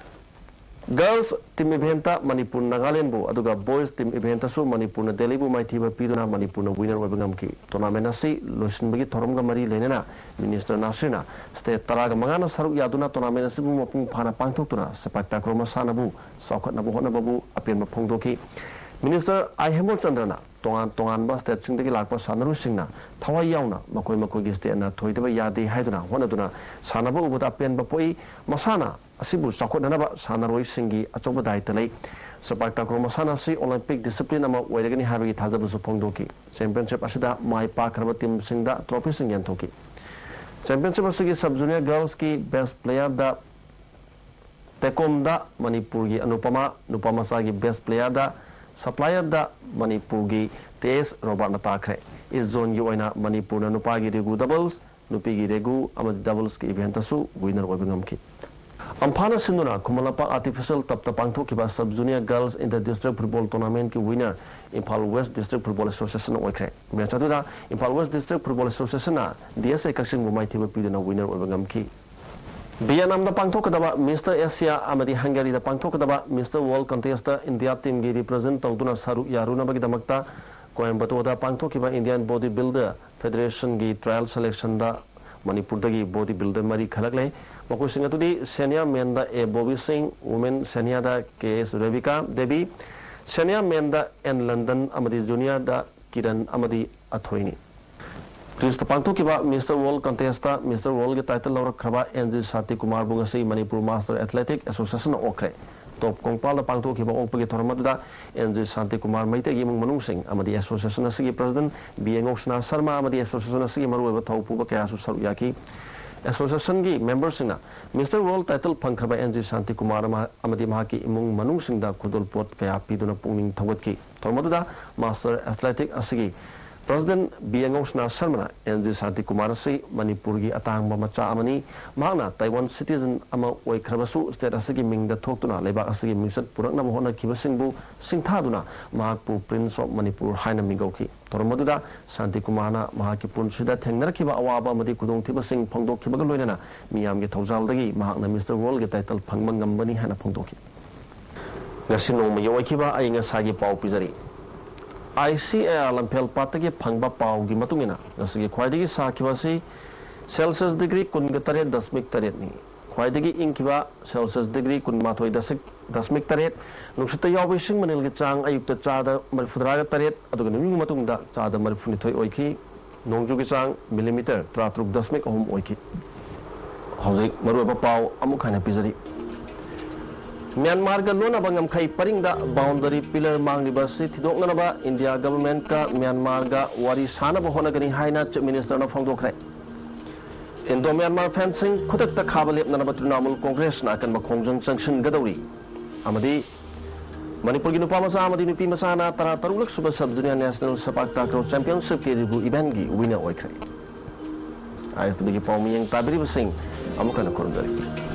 ꯒꯔꯜꯁ ꯇꯤꯝ ꯏꯚꯦꯟꯠꯇ ꯃꯅꯤꯄꯨꯔ ꯅꯥꯒꯥꯂꯦꯟꯕꯨ, ꯑꯗꯨꯒ ꯕꯣꯏꯁ ꯇꯤꯝ ꯏꯚꯦꯟꯠꯇꯁꯨ ꯃꯅꯤꯄꯨꯔꯅ ꯗꯦꯜꯂꯤꯕꯨ ꯃꯥꯏꯊꯤꯕ ꯄꯤꯗꯨꯅ ꯃꯅꯤꯄꯨꯔꯅ ꯋꯤꯅꯔ ꯑꯣꯏꯕ ꯉꯝꯈꯤ꯫ ꯇꯣꯔꯅꯥꯃꯦꯟꯠ ꯑꯁꯤ ꯂꯣꯏꯁꯤꯟꯕꯒꯤ ꯊꯧꯔꯝꯒ ꯃꯔꯤ ꯂꯩꯅꯅ ꯃꯤꯅꯤꯁꯇꯔ ꯅꯥꯁꯤꯔꯅ ꯁ꯭ꯇꯦꯠ ꯇꯔꯥꯒ ꯃꯉꯥꯅ ꯁꯔꯨꯛ ꯌꯥꯗꯨꯅ ꯇꯣꯔꯅꯥꯃꯦꯟꯠ ꯑꯁꯤꯕꯨ ꯃꯄꯨꯡ ꯐꯥꯅ ꯄꯥꯡꯊꯣꯛꯇꯨꯅ ꯁꯦꯄꯥꯛ ꯇꯥꯀ꯭ꯔꯣ ꯃꯁꯥꯟꯅꯕꯨ ꯆꯥꯎꯈꯠꯅꯕ ꯍꯣꯠꯅꯕꯕꯨ ꯑꯄꯦꯟꯕ ꯐꯣꯡꯗꯣꯛꯈꯤ꯫ ꯃꯤꯅꯤꯁꯇꯔ ꯑꯥꯏ ꯍꯦꯃꯆꯟꯗ꯭ꯔꯅ ꯇꯣꯉꯥꯟ ꯇꯣꯉꯥꯟꯕ ꯁ꯭ꯇꯦꯠꯁꯤꯡꯗꯒꯤ ꯂꯥꯛꯄ ꯁꯥꯟꯅꯔꯣꯏꯁꯤꯡꯅ ꯊꯋꯥꯏ ꯌꯥꯎꯅ ꯃꯈꯣꯏ ꯃꯈꯣꯏꯒꯤ ꯁ꯭ꯇꯦꯠꯅ ꯊꯣꯏꯗꯕ ꯌꯥꯗꯦ ꯍꯥꯏꯗꯨꯅ ꯍꯣꯠꯅꯗꯨꯅ ꯁꯥꯟꯅꯕ ꯎꯕꯗ ꯑꯄꯦꯟꯕ ꯄꯣꯛꯏ꯫ ꯃꯁꯥꯟꯅ ꯑꯁꯤꯕꯨ ꯆꯥꯎꯈꯠꯅꯅꯕ ꯁꯥꯟꯅꯔꯣꯏꯁꯤꯡꯒꯤ ꯑꯆꯧꯕ ꯗꯥꯏꯇ ꯂꯩ꯫ ꯁꯦꯄꯥꯛ ꯇꯥꯀ꯭ꯔꯣ ꯃꯁꯥꯟꯅ ꯑꯁꯤ ꯑꯣꯂꯦꯝꯄꯤꯛ ꯗꯤꯁꯤꯄ꯭ꯂꯤꯟ ꯑꯃ ꯑꯣꯏꯔꯒꯅꯤ ꯍꯥꯏꯕꯒꯤ ꯊꯥꯖꯕꯁꯨ ꯐꯣꯡꯗꯣꯛꯈꯤ꯫ ꯆꯦꯝꯄꯤꯌꯟꯁꯤꯞ ꯑꯁꯤꯗ ꯃꯥꯏ ꯄꯥꯛꯈ꯭ꯔꯕ ꯇꯤꯝꯁꯤꯡꯗ ꯇ꯭ꯔꯣꯐꯤꯁꯤꯡ ꯌꯦꯟꯊꯣꯛꯈꯤ꯫ ꯆꯦꯝꯄꯤꯌꯟꯁꯤꯞ ꯑꯁꯤꯒꯤ ꯁꯕ ꯖꯨꯅꯤꯌꯔ ꯒꯔꯜꯁꯀꯤ ꯕꯦꯁ ꯄ꯭ꯂꯦꯌꯔꯗ ꯇꯦꯀꯣꯝꯗ ꯃꯅꯤꯄꯨꯔꯒꯤ ꯑꯅꯨꯄꯃ, ꯅꯨꯄꯥ ꯃꯆꯥꯒꯤ ꯕꯦꯁ ꯄ꯭ꯂꯦꯌꯔꯗ ꯁꯄ꯭ꯂꯥꯏꯌꯔꯗ ꯃꯅꯤꯄꯨꯔꯒꯤ ꯇꯦ ꯑꯦꯁ ꯔꯣꯕꯥꯔꯠꯅ ꯇꯥꯈ꯭ꯔꯦ꯫ ꯏꯁ ꯖꯣꯟꯒꯤ ꯑꯣꯏꯅ ꯃꯅꯤꯄꯨꯔꯅ ꯅꯨꯄꯥꯒꯤ ꯔꯤꯒꯨ ꯗꯕꯜꯁ, ꯅꯨꯄꯤꯒꯤ ꯔꯦꯒꯨ ꯑꯃꯗꯤ ꯗꯕꯜꯁꯀꯤ ꯏꯚꯦꯟꯠꯇꯁꯨ ꯋꯤꯅꯔ ꯑꯣꯏꯕ ꯉꯝꯈꯤ꯫ ꯑꯝꯐꯥꯅ ꯁꯤꯟꯗꯨꯅ ꯈꯨꯃꯟ ꯂꯝꯄꯥꯛ ꯑꯥꯔꯇꯤꯐꯤꯁꯤꯌꯦꯜ ꯇꯞꯇ ꯄꯥꯡꯊꯣꯛꯈꯤꯕ sub junior girls inter district football ꯇꯣꯔꯅꯥꯃꯦꯟꯠꯀꯤ winner Imphal west district football association ꯑꯣꯏꯈ꯭ꯔꯦ꯫ ꯃꯦꯠꯆ ꯑꯗꯨꯗ ꯏꯝꯐꯥꯜ ꯋꯦꯁ ꯗꯤꯁꯇ꯭ꯔꯤꯛ ꯐꯨꯠꯕꯣꯜ ꯑꯦꯁꯣꯁꯤꯌꯦꯁꯟꯅ ꯗꯤ ꯑꯦꯁ ꯑꯦ ꯀꯛꯆꯤꯡꯕꯨ ꯃꯥꯏꯊꯤꯕ ꯄꯤꯗꯨꯅ ꯋꯤꯅꯔ ꯑꯣꯏꯕ ꯉꯝꯈꯤ꯫ ꯚꯤꯌꯦꯠꯅꯥꯝꯗ ꯄꯥꯡꯊꯣꯛꯀꯗꯕ ꯃꯤꯁꯇꯔ ꯑꯦꯁꯤꯌꯥ ꯑꯃꯗꯤ ꯍꯪꯒꯦꯔꯤꯗ ꯄꯥꯡꯊꯣꯛꯀꯗꯕ ꯃꯤꯁꯇꯔ ꯋꯥꯔꯜꯗ ꯀꯟꯇꯦꯁꯇ ꯏꯟꯗꯤꯌꯥ ꯇꯤꯝꯒꯤ ꯔꯤꯄ꯭ꯔꯖꯦꯟꯠ ꯇꯧꯗꯨꯅ ꯁꯔꯨꯛ ꯌꯥꯔꯨꯅꯕꯒꯤꯗꯃꯛꯇ ꯀꯣꯌꯝꯕꯇꯣꯔꯗ ꯄꯥꯡꯊꯣꯛꯈꯤꯕ ꯏꯟꯗꯤꯌꯥꯟ ꯕꯣꯗꯤ ꯕꯤꯜꯗꯔ ꯐꯦꯗꯔꯦꯁꯟꯒꯤ ꯇ꯭ꯔꯥꯌꯦꯜ ꯁꯦꯂꯦꯛꯁꯟꯗ ꯃꯅꯤꯄꯨꯔꯗꯒꯤ ꯕꯣꯗꯤ ꯕꯤꯜꯗꯔ ꯃꯔꯤ ꯈꯜꯂꯛꯂꯦ꯫ ꯃꯈꯣꯏꯁꯤꯡ ꯑꯗꯨꯗꯤ senior ꯃꯦꯟꯗ A Bobby Singh, women ꯁꯦꯅꯤꯌꯔꯗ K S Rebika Devi, senior ꯃꯦꯟꯗ ꯑꯦꯟ ꯂꯟꯗꯟ ꯑꯃꯗꯤ ꯖꯨꯅꯤꯌꯔꯗ ꯀꯤꯔꯟ ꯑꯃꯗꯤ ꯑꯊꯣꯏꯅꯤ꯫ ꯒ꯭ꯔꯤꯁꯇ ꯄꯥꯡꯊꯣꯛꯈꯤꯕ Mister World Contestꯇ Mister Worldꯒꯤ title ꯂꯧꯔꯛꯈ꯭ꯔꯕ ꯑꯦꯟ ꯖꯤ ꯁꯥꯟꯇꯤꯀꯨꯃꯥꯔꯕꯨ ꯉꯁꯤ ꯃꯅꯤꯄꯨꯔ Master Athletic Associationꯅ ꯑꯣꯛꯈ꯭ꯔꯦ꯫ ꯇꯣꯞ ꯀꯣꯡꯄꯥꯜꯗ ꯄꯥꯡꯊꯣꯛꯈꯤꯕ ꯑꯣꯛꯄꯒꯤ ꯊꯧꯔꯝ ꯑꯗꯨꯗ ꯑꯦꯟ ꯖꯤ ꯁꯥꯟꯇꯤꯀꯨꯃꯥꯔ ꯃꯩꯇꯩꯒꯤ ꯏꯃꯨꯡ ꯃꯅꯨꯡꯁꯤꯡ ꯑꯃꯗꯤ association ꯑꯁꯤꯒꯤ president B A Ngousana Sharma ꯑꯃꯗꯤ association ꯑꯁꯤꯒꯤ ꯃꯔꯨꯑꯣꯏꯕ ꯊꯧ ꯄꯨꯕ ꯀꯌꯥꯁꯨ ꯁꯔꯨꯛ ꯌꯥꯈꯤ꯫ Associationꯒꯤ memberꯁꯤꯡꯅ Mister World title ꯐꯪꯈ꯭ꯔꯕ ꯑꯦꯟ ꯖꯤ ꯁꯥꯟꯇꯤꯀꯨꯃꯥꯔ ꯑꯃ-, ꯑꯃꯗꯤ ꯃꯍꯥꯛꯀꯤ ꯏꯃꯨꯡ ꯃꯅꯨꯡꯁꯤꯡꯗ ꯈꯨꯗꯣꯜꯄꯣꯠ ꯀꯌꯥ ꯄꯤꯗꯨꯅ ꯄꯨꯛꯅꯤꯡ ꯊꯧꯒꯠꯈꯤ꯫ ꯊꯧꯔꯝ ꯑꯗꯨꯗ Master Athletic ꯑꯁꯤꯒꯤ president ꯕꯤ ꯑꯦ ꯉꯧꯁꯅꯥ ꯁꯔꯃꯅ ꯑꯦꯟ ꯖꯤ ꯁꯥꯟꯇꯤꯀꯨꯃꯥꯔ ꯑꯁꯤ ꯃꯅꯤꯄꯨꯔꯒꯤ ꯑꯇꯥꯡꯕ ꯃꯆꯥ ꯑꯃꯅꯤ꯫ ꯃꯍꯥꯛꯅ Taiwan citizen ꯑꯃ ꯑꯣꯏꯈ꯭ꯔꯕꯁꯨ state ꯑꯁꯤꯒꯤ ꯃꯤꯡꯗ ꯊꯣꯛꯇꯨꯅ ꯂꯩꯕꯥꯛ ꯑꯁꯤꯒꯤ ꯃꯤꯡꯆꯠ ꯄꯨꯔꯛꯅꯕ ꯍꯣꯠꯅꯈꯤꯕꯁꯤꯡꯕꯨ ꯁꯤꯡꯊꯥꯗꯨꯅ ꯃꯍꯥꯛꯄꯨ Prince of Manipur ꯍꯥꯏꯅ ꯃꯤꯡꯒꯧꯈꯤ꯫ ꯊꯧꯔꯝ ꯑꯗꯨꯗ ꯁꯥꯟꯇꯤꯀꯨꯃꯥꯔꯅ ꯃꯍꯥꯛꯀꯤ ꯄꯨꯟꯁꯤꯗ ꯊꯦꯡꯅꯔꯛꯈꯤꯕ ꯑꯋꯥꯕ ꯑꯃꯗꯤ ꯈꯨꯗꯣꯡꯊꯤꯕꯁꯤꯡ ꯐꯣꯡꯗꯣꯛꯈꯤꯕꯒ ꯂꯣꯏꯅꯅ ꯃꯤꯌꯥꯝꯒꯤ ꯊꯧꯖꯥꯜꯗꯒꯤ ꯃꯍꯥꯛꯅ Mister Worldꯒꯤ title ꯐꯪꯕ ꯉꯝꯕꯅꯤ ꯍꯥꯏꯅ ꯐꯣꯡꯗꯣꯛꯈꯤ꯫ ꯉꯁꯤ ꯅꯣꯡꯃꯒꯤ ꯑꯣꯏꯈꯤꯕ ꯑꯏꯪ ꯑꯁꯥꯒꯤ ꯄꯥꯎ ꯄꯤꯖꯔꯤ꯫ ꯑꯥꯏ ꯁꯤ ꯑꯦ ꯑꯥꯔ ꯂꯝꯐꯦꯜ ꯄꯥꯠꯇꯒꯤ ꯐꯪꯕ ꯄꯥꯎꯒꯤ ꯃꯇꯨꯡ ꯏꯟꯅ, ꯉꯁꯤꯒꯤ ꯈ꯭ꯋꯥꯏꯗꯒꯤ ꯁꯥꯈꯤꯕ ꯑꯁꯤ Celsius degree ꯀꯨꯟꯒ ꯇꯔꯦꯠ ꯗꯁꯃꯤꯛ ꯇꯔꯦꯠꯅꯤ꯫ ꯈ꯭ꯋꯥꯏꯗꯒꯤ ꯏꯪꯈꯤꯕ Celsius degree ꯀꯨꯟꯃꯥꯊꯣꯏ ꯗꯁꯃꯤꯛ ꯇꯔꯦꯠ, ꯅꯨꯡꯁꯤꯠꯇ ꯌꯥꯎꯕ ꯏꯁꯤꯡ ꯃꯅꯤꯜꯒꯤ ꯆꯥꯡ ꯑꯌꯨꯛꯇ ꯆꯥꯗ ꯃꯔꯤꯐꯨꯇꯔꯥꯒ ꯇꯔꯦꯠ, ꯑꯗꯨꯒ ꯅꯨꯃꯤꯠꯒꯤ ꯃꯇꯨꯡꯗ ꯆꯥꯗ ꯃꯔꯤꯐꯨꯅꯤꯊꯣꯏ ꯑꯣꯏꯈꯤ꯫ ꯅꯣꯡꯖꯨꯒꯤ ꯆꯥꯡ millimeter ꯇꯔꯥꯇꯔꯨꯛ ꯗꯁꯃꯤꯛ ꯑꯍꯨꯝ ꯑꯣꯏꯈꯤ꯫ ꯍꯧꯖꯤꯛ ꯃꯔꯨꯑꯣꯏꯕ ꯄꯥꯎ ꯑꯃꯨꯛ ꯍꯟꯅ ꯄꯤꯖꯔꯤ꯫ ꯃ꯭ꯌꯥꯟꯃꯥꯔꯒ ꯂꯣꯟꯅꯕ ꯉꯝꯈꯩ ꯄꯔꯤꯡꯗ boundary pillar ꯃꯥꯡꯂꯤꯕ ꯑꯁꯤ ꯊꯤꯗꯣꯛꯅꯅꯕ ꯏꯟꯗꯤꯌꯥ governmentꯀ ꯃ꯭ꯌꯥꯟꯃꯥꯔꯒ ꯋꯥꯔꯤ ꯁꯥꯅꯕ ꯍꯣꯠꯅꯒꯅꯤ ꯍꯥꯏꯅ Chief Ministerꯅ ꯐꯣꯡꯗꯣꯛꯈ꯭ꯔꯦ꯫ Indo Myanmar fencing ꯈꯨꯗꯛꯇ ꯈꯥꯕ ꯂꯦꯞꯅꯅꯕ Trinamool Congressꯅ ꯑꯀꯟꯕ ꯈꯣꯡꯖꯪ ꯆꯪꯁꯤꯟꯒꯗꯧꯔꯤ꯫ ꯑꯃꯗꯤ ꯃꯅꯤꯄꯨꯔꯒꯤ ꯅꯨꯄꯥ ꯃꯆꯥ ꯑꯃꯗꯤ ꯅꯨꯄꯤ ꯃꯆꯥꯅ ꯇꯔꯥ ꯇꯔꯨꯛꯂꯛ ꯁꯨꯕ Sub Junior National ꯁꯄꯥꯛ takraw Championshipꯀꯤ ꯔꯤꯚꯨ eventꯀꯤ winner ꯑꯣꯏꯈ꯭ꯔꯦ꯫ ꯑꯥꯏ ꯑꯦꯁ ꯇꯤꯚꯤꯒꯤ ꯄꯥꯎ ꯃꯤꯠꯌꯦꯡ ꯇꯥꯕꯤꯔꯤꯕꯁꯤꯡ ꯑꯃꯨꯛ ꯍꯟꯅ ꯈꯨꯔꯨꯝꯖꯔꯤ꯫